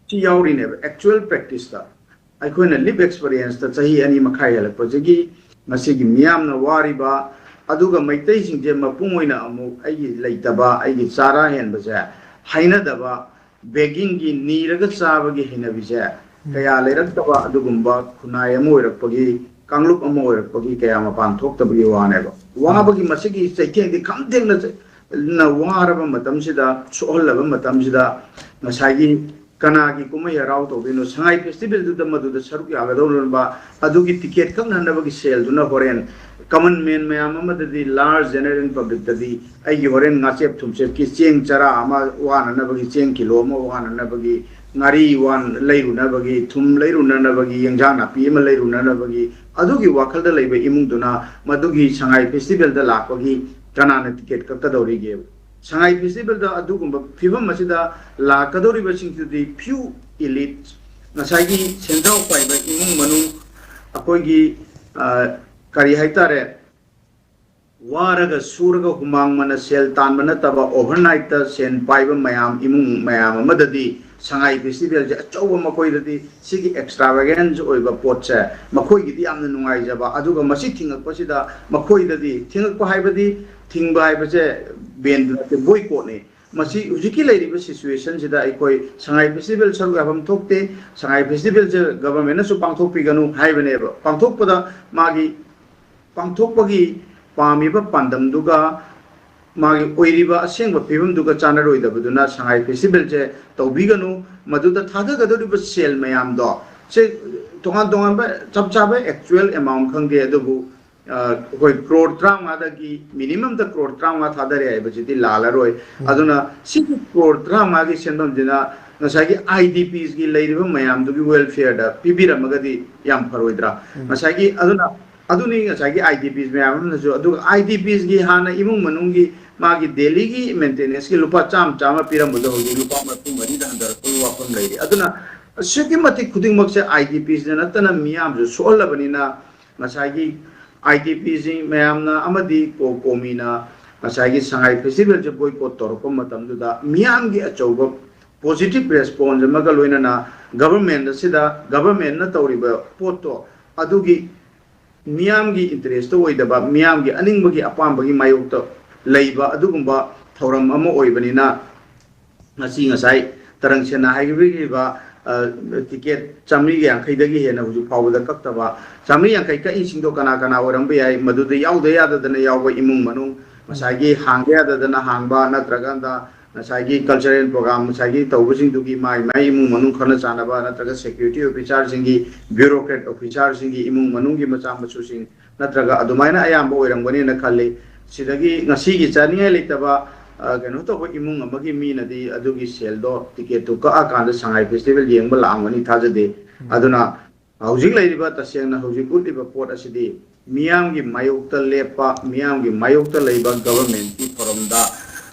ꯁꯤ ꯌꯥꯎꯔꯤꯅꯦꯕ ꯑꯦꯛꯆꯨꯋꯦꯜ ꯄ꯭ꯔꯦꯛꯇꯤꯁꯇ꯫ ꯑꯩꯈꯣꯏꯅ ꯂꯤꯞ ꯑꯦꯛꯁꯄꯔꯤꯌꯦꯟꯁꯇ ꯆꯍꯤ ꯑꯅꯤ ꯃꯈꯥꯏ ꯍꯦꯜꯂꯛꯄꯁꯤꯒꯤ ꯉꯁꯤꯒꯤ ꯃꯤꯌꯥꯝꯅ ꯋꯥꯔꯤꯕ, ꯑꯗꯨꯒ ꯃꯩꯇꯩꯁꯤꯡꯁꯦ ꯃꯄꯨꯡ ꯑꯣꯏꯅ ꯑꯃꯨꯛ ꯑꯩꯒꯤ ꯂꯩꯇꯕ, ꯑꯩꯒꯤ ꯆꯥꯔꯥ ꯍꯦꯟꯕꯁꯦ ꯍꯥꯏꯅꯗꯕ, ꯕꯦꯒꯤꯡꯒꯤ, ꯅꯤꯔꯒ ꯆꯥꯕꯒꯤ ꯍꯩꯅꯕꯤꯁꯦ ꯀꯌꯥ ꯂꯩꯔꯛꯇꯕ ꯑꯗꯨꯒꯨꯝꯕ ꯈꯨꯟꯅꯥꯏ ꯑꯃ ꯑꯣꯏꯔꯛꯄꯒꯤ, ꯀꯥꯡꯂꯨꯞ ꯑꯃ ꯑꯣꯏꯔꯛꯄꯒꯤ ꯀꯌꯥ ꯃꯄꯥꯟ ꯊꯣꯛꯇꯕꯒꯤ ꯋꯥꯅꯦꯕ꯫ ꯋꯥꯕꯒꯤ ꯃꯁꯤꯒꯤ ꯆꯩꯊꯦꯡꯗꯤ ꯈꯝ ꯊꯦꯡꯅ ꯆ-, ꯅ ꯋꯥꯔꯕ ꯃꯇꯝꯁꯤꯗ, ꯁꯣꯛꯍꯜꯂꯕ ꯃꯇꯝꯁꯤꯗ ꯉꯁꯥꯏꯒꯤ ꯀꯅꯥꯒꯤ ꯀꯨꯝꯍꯩ ꯍꯔꯥꯎ ꯇꯧꯗꯣꯏꯅꯣ? ꯁꯉꯥꯏ ꯐꯦꯁꯇꯤꯚꯦꯜꯗꯨꯗ ꯃꯗꯨꯗ ꯁꯔꯨꯛ ꯌꯥꯒꯗꯧꯔꯤꯕ ꯑꯗꯨꯒꯤ ꯇꯤꯀꯦꯠ ꯀꯛꯅꯅꯕꯒꯤ ꯁꯦꯜꯗꯨꯅ ꯍꯣꯔꯦꯟ ꯀꯃꯟ ꯃꯦꯟ ꯃꯌꯥꯝ ꯑꯃꯗꯗꯤ, ꯂꯥꯔꯖ ꯖꯦꯅꯔꯦꯜ ꯄꯕ꯭ꯂꯤꯛꯇꯗꯤ ꯑꯩꯒꯤ ꯍꯣꯔꯦꯟ ꯉꯥꯆꯦꯞ ꯊꯨꯝꯆꯦꯞꯀꯤ ꯆꯦꯡ ꯆꯔꯥ ꯑꯃ ꯋꯥꯅꯅꯕꯒꯤ, ꯆꯦꯡ ꯀꯤꯂꯣ ꯑꯃ ꯋꯥꯅꯅꯕꯒꯤ, ꯉꯥꯔꯤ ꯋꯥꯟ ꯂꯩꯔꯨꯅꯕꯒꯤ, ꯊꯨꯝ ꯂꯩꯔꯨꯅꯅꯕꯒꯤ, ꯌꯦꯟꯖꯥꯡ ꯅꯥꯄꯤ ꯑꯃ ꯂꯩꯔꯨꯅꯅꯕꯒꯤ, ꯑꯗꯨꯒꯤ ꯋꯥꯈꯜꯗ ꯂꯩꯕ ꯏꯃꯨꯡꯗꯨꯅ ꯃꯗꯨꯒꯤ ꯁꯉꯥꯏ ꯐꯦꯁꯇꯤꯚꯦꯜꯗ ꯂꯥꯛꯄꯒꯤ ꯀꯅꯥꯅ ꯇꯤꯀꯦꯠ ꯀꯛꯀꯗꯧꯔꯤꯒꯦꯕ? ꯁꯉꯥꯏ ꯐꯦꯁꯇꯤꯚꯦꯜꯗ ꯑꯗꯨꯒꯨꯝꯕ ꯐꯤꯕꯝ ꯑꯁꯤꯗ ꯂꯥꯛꯀꯗꯧꯔꯤꯕꯁꯤꯡꯗꯨꯗꯤ ꯐ꯭ꯌꯨ ꯏꯂꯤꯠ, ꯉꯁꯥꯏꯒꯤ ꯁꯦꯟꯖꯥꯎ ꯄꯥꯏꯕ ꯏꯃꯨꯡ ꯃꯅꯨꯡ, ꯑꯩꯈꯣꯏꯒꯤ, ꯑ, ꯀꯔꯤ ꯍꯥꯏꯇꯥꯔꯦ, ꯋꯥꯔꯒ ꯁꯨꯔꯒ ꯍꯨꯃꯥꯡ ꯃꯟꯅ ꯁꯦꯜ ꯇꯥꯟꯕ ꯅꯠꯇꯕ, ꯑꯣꯚꯔꯅꯥꯏꯠꯇ ꯁꯦꯟ ꯄꯥꯏꯕ ꯃꯌꯥꯝ, ꯏꯃꯨꯡ ꯃꯌꯥꯝ ꯑꯃꯗꯗꯤ ꯁꯉꯥꯏ ꯐꯦꯁꯇꯤꯚꯦꯜꯁꯦ ꯑꯆꯧꯕ, ꯃꯈꯣꯏꯗꯗꯤ ꯁꯤꯒꯤ ꯑꯦꯛꯁꯇ꯭ꯔꯥꯚꯦꯒꯦꯟꯁ ꯑꯣꯏꯕ ꯄꯣꯠꯁꯦ ꯃꯈꯣꯏꯒꯤꯗꯤ ꯌꯥꯝꯅ ꯅꯨꯡꯉꯥꯏꯖꯕ, ꯑꯗꯨꯒ ꯃꯁꯤ ꯊꯤꯡꯉꯛꯄꯁꯤꯗ ꯃꯈꯣꯏꯗꯗꯤ, ꯊꯤꯡꯉꯛꯄ ꯍꯥꯏꯕꯗꯤ, ꯊꯤꯡꯕ ꯍꯥꯏꯕꯁꯦ ꯕꯦꯟꯗꯨ ꯅꯠꯇꯦ, ꯕꯣꯏꯀꯣꯠꯅꯤ꯫ ꯃꯁꯤ ꯍꯧꯖꯤꯛꯀꯤ ꯂꯩꯔꯤꯕ ꯁꯤꯆꯨꯋꯦꯁꯟꯁꯤꯗ ꯑꯩꯈꯣꯏ ꯁꯉꯥꯏ ꯐꯦꯁꯇꯤꯚꯦꯜ ꯁꯔꯨꯛ ꯌꯥꯐꯝ ꯊꯣꯛꯇꯦ, ꯁꯉꯥꯏ ꯐꯦꯁꯇꯤꯚꯦꯜꯁꯦ ꯒꯚꯔꯟꯃꯦꯟꯅꯁꯨ ꯄꯥꯡꯊꯣꯛꯄꯤꯒꯅꯨ ꯍꯥꯏꯕꯅꯦꯕ꯫ ꯄꯥꯡꯊꯣꯛꯄꯗ ꯃꯥꯒꯤ, ꯄꯥꯡꯊꯣꯛꯄꯒꯤ ꯄꯥꯝꯃꯤꯕ ꯄꯥꯟꯗꯝꯗꯨꯒ ꯃꯥꯒꯤ ꯑꯣꯏꯔꯤꯕ ꯑꯁꯦꯡꯕ ꯐꯤꯕꯝꯗꯨꯒ ꯆꯥꯟꯅꯔꯣꯏꯗꯕꯗꯨꯅ ꯁꯉꯥꯏ ꯐꯦꯁꯇꯤꯚꯦꯜꯁꯦ ꯇꯧꯕꯤꯒꯅꯨ꯫ ꯃꯗꯨꯗ ꯊꯥꯗꯒꯗꯧꯔꯤꯕ ꯁꯦꯜ ꯃꯌꯥꯝꯗꯣ, ꯁꯦ ꯇꯣꯉꯥꯟ ꯇꯣꯉꯥꯟꯕ ꯆꯞ ꯆꯥꯕ ꯑꯦꯛꯆꯨꯋꯦꯜ ꯑꯦꯃꯥꯎꯟ ꯈꯪꯗꯦ, ꯑꯗꯨꯕꯨ ꯑ, ꯑꯩꯈꯣꯏ ꯀ꯭ꯔꯣꯔ ꯇꯔꯥꯃꯉꯥꯗꯒꯤ ꯃꯤꯅꯤꯃꯝꯗ ꯀ꯭ꯔꯣꯔ ꯇꯔꯥꯃꯉꯥ ꯊꯥꯗꯔꯦ ꯍꯥꯏꯕꯁꯤꯗꯤ ꯂꯥꯜꯂꯔꯣꯏ꯫ ꯎꯝ꯫ ꯑꯗꯨꯅ ꯁꯤꯒꯤ ꯀ꯭ꯔꯣꯔ ꯇꯔꯥꯃꯉꯥꯒꯤ ꯁꯦꯟꯐꯝꯁꯤꯅ ꯉꯁꯥꯏꯒꯤ ꯑꯥꯏ ꯗꯤ ꯄꯤꯁꯀꯤ ꯂꯩꯔꯤꯕ ꯃꯌꯥꯝꯗꯨꯒꯤ ꯋꯦꯜꯐꯤꯌꯔꯗ ꯄꯤꯕꯤꯔꯝꯃꯒꯗꯤ ꯌꯥꯝ ꯐꯔꯣꯏꯗ꯭ꯔꯥ? ꯎꯝ꯫ ꯉꯁꯥꯏꯒꯤ, ꯑꯗꯨꯅ, ꯑꯗꯨꯅꯤ ꯉꯁꯥꯏꯒꯤ ꯑꯥꯏ ꯗꯤ ꯄꯤꯁ ꯃꯌꯥꯝ ꯑꯃꯅꯁꯨ, ꯑꯗꯨꯒ ꯑꯥꯏ ꯗꯤ ꯄꯤꯁꯀꯤ ꯍꯥꯟꯅ ꯏꯃꯨꯡ ꯃꯅꯨꯡꯒꯤ ꯃꯥꯒꯤ ꯗꯦꯂꯤꯒꯤ ꯃꯦꯟꯇꯦꯅꯦꯟꯁꯀꯤ ꯂꯨꯄꯥ ꯆꯥꯝꯃ, ꯆꯥꯝꯃ ꯄꯤꯔꯝꯕꯗꯣ ꯍꯧꯖꯤꯛ ꯂꯨꯄꯥ ꯃꯔꯤꯐꯨ ꯃꯔꯤꯗ ꯍꯟꯊꯔꯛꯄꯒꯤ ꯋꯥꯐꯝ ꯂꯩꯔꯤ꯫ ꯑꯗꯨꯅ ꯑꯁꯨꯛꯀꯤ ꯃꯇꯤꯛ ꯈꯨꯗꯤꯡꯃꯛꯁꯦ ꯑꯥꯏ ꯗꯤ ꯄꯤꯁꯅ ꯅꯠꯇꯅ ꯃꯤꯌꯥꯝꯁꯨ ꯁꯣꯛꯍꯜꯂꯕꯅꯤꯅ, ꯉꯁꯥꯏꯒꯤ ꯑꯥꯏ ꯇꯤ ꯄꯤꯁꯤꯡ ꯃꯌꯥꯝꯅ ꯑꯃꯗꯤ ꯀꯣ-, ꯀꯣꯃꯤꯅ ꯉꯁꯥꯏꯒꯤ ꯁꯉꯥꯏ ꯐꯦꯁꯇꯤꯚꯦꯜꯁꯦ ꯕꯣꯏꯀꯣꯠ ꯇꯧꯔꯛꯄ ꯃꯇꯝꯗꯨꯗ ꯃꯤꯌꯥꯝꯒꯤ ꯑꯆꯧꯕ positive response ꯑꯃꯒ ꯂꯣꯏꯅꯅ ꯒꯚꯔꯟꯃꯦꯟ ꯑꯁꯤꯗ ꯒꯚꯔꯟꯃꯦꯟꯅ ꯇꯧꯔꯤꯕ ꯄꯣꯠꯇꯣ ꯑꯗꯨꯒꯤ ꯃꯤꯌꯥꯝꯒꯤ ꯏꯟꯇꯔꯦꯁꯇ ꯑꯣꯏꯗꯕ, ꯃꯤꯌꯥꯝꯒꯤ ꯑꯅꯤꯡꯕꯒꯤ ꯑꯄꯥꯝꯕꯒꯤ ꯃꯥꯌꯣꯛꯇ ꯂꯩꯕ ꯑꯗꯨꯒꯨꯝꯕ ꯊꯧꯔꯝ ꯑꯃ ꯑꯣꯏꯕꯅꯤꯅ, ꯉꯁꯤ ꯉꯁꯥꯏ ꯇꯔꯪ ꯁꯦꯅꯥ ꯍꯥꯏꯕꯤꯔꯤꯕ, ꯑ, ꯇꯤꯀꯦꯠ ꯆꯥꯃꯔꯤꯒ ꯌꯥꯡꯈꯩꯗꯒꯤ ꯍꯦꯟꯅ ꯍꯧꯖꯤꯛ ꯐꯥꯎꯕꯗ ꯀꯛꯇꯕ, ꯆꯥꯃꯔꯤ ꯌꯥꯡꯈꯩ ꯀꯛꯏꯁꯤꯡꯗꯣ ꯀꯅꯥ ꯀꯅꯥ ꯑꯣꯏꯔꯝꯕ ꯌꯥꯏ? ꯃꯗꯨꯗ ꯌꯥꯎꯗ ꯌꯥꯗꯗꯅ ꯌꯥꯎꯕ ꯏꯃꯨꯡ ꯃꯅꯨꯡ, ꯉꯁꯥꯏꯒꯤ ꯍꯥꯡꯗ ꯌꯥꯗꯗꯅ ꯍꯥꯡꯕ, ꯅꯠꯇ꯭ꯔꯒꯅ ꯉꯁꯥꯏꯒꯤ cultural program ꯉꯁꯥꯏꯒꯤ ꯇꯧꯕꯁꯤꯡꯗꯨꯒꯤ ꯃꯥꯏ ꯃꯥꯏ ꯏꯃꯨꯡ ꯃꯅꯨꯡ ꯈꯪꯅ ꯆꯥꯟꯅꯕ, ꯅꯠꯇ꯭ꯔꯒ security officerꯁꯤꯡꯒꯤ, bureaucrat officerꯁꯤꯡꯒꯤ ꯏꯃꯨꯡ ꯃꯅꯨꯡꯒꯤ ꯃꯆꯥ ꯃꯁꯨꯁꯤꯡ, ꯅꯠꯇ꯭ꯔꯒ ꯑꯗꯨꯃꯥꯏꯅ ꯑꯌꯥꯝꯕ ꯑꯣꯏꯔꯝꯒꯅꯤꯅ ꯈꯜꯂꯤ꯫ ꯁꯤꯗꯒꯤ ꯉꯁꯤꯒꯤ ꯆꯥꯅꯤꯡꯉꯥꯏ ꯂꯩꯇꯕ, ꯑ, ꯀꯩꯅꯣ ꯇꯧꯕ ꯏꯃꯨꯡ ꯑꯃꯒꯤ ꯃꯤꯅꯗꯤ ꯑꯗꯨꯒꯤ ꯁꯦꯜꯗꯣ, ꯇꯤꯀꯦꯠꯇꯨ ꯀꯛꯑꯀꯥꯟꯗ ꯁꯉꯥꯏ ꯐꯦꯁꯇꯤꯚꯦꯜ ꯌꯦꯡꯕ ꯂꯥꯛꯑꯝꯒꯅꯤ ꯊꯥꯖꯗꯦ꯫ ꯑꯗꯨꯅ ꯍꯧꯖꯤꯛ ꯂꯩꯔꯤꯕ, ꯇꯁꯦꯡꯅ ꯍꯧꯖꯤꯛ ꯎꯠꯂꯤꯕ ꯄꯣꯠ ꯑꯁꯤꯗꯤ ꯃꯤꯌꯥꯝꯒꯤ ꯃꯥꯌꯣꯛꯇ ꯂꯦꯞꯄ, ꯃꯤꯌꯥꯝꯒꯤ ꯃꯥꯌꯣꯛꯇ ꯂꯩꯕ ꯒꯚꯔꯟꯃꯦꯟꯠꯀꯤ ꯊꯧꯔꯝꯗ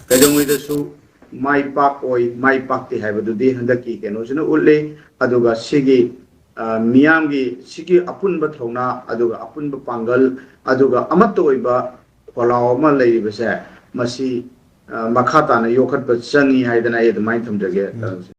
ꯀꯩꯗꯧꯉꯩꯗꯁꯨ ꯃꯥꯏ ꯄꯥꯛꯑꯣꯏ, ꯃꯥꯏ ꯄꯥꯛꯇꯦ ꯍꯥꯏꯕꯗꯨꯗꯤ ꯍꯟꯗꯛꯀꯤ ꯀꯩꯅꯣꯁꯤꯅ ꯎꯠꯂꯤ꯫ ꯑꯗꯨꯒ ꯁꯤꯒꯤ, ꯑ, ꯃꯤꯌꯥꯝꯒꯤ ꯁꯤꯒꯤ ꯑꯄꯨꯟꯕ ꯊꯧꯅꯥ, ꯑꯗꯨꯒ ꯑꯄꯨꯟꯕ ꯄꯥꯡꯒꯜ, ꯑꯗꯨꯒ ꯑꯃꯠꯇ ꯑꯣꯏꯕ ꯈꯣꯜꯂꯥꯎ ꯑꯃ ꯂꯩꯔꯤꯕꯁꯦ, ꯃꯁꯤ, ꯑ, ꯃꯈꯥ ꯇꯥꯅ ꯌꯣꯛꯈꯠꯄ ꯆꯪꯉꯤ ꯍꯥꯏꯗꯅ ꯑꯩ ꯑꯗꯨꯃꯥꯏꯅ ꯊꯝꯖꯒꯦ꯫ ꯎꯝ꯫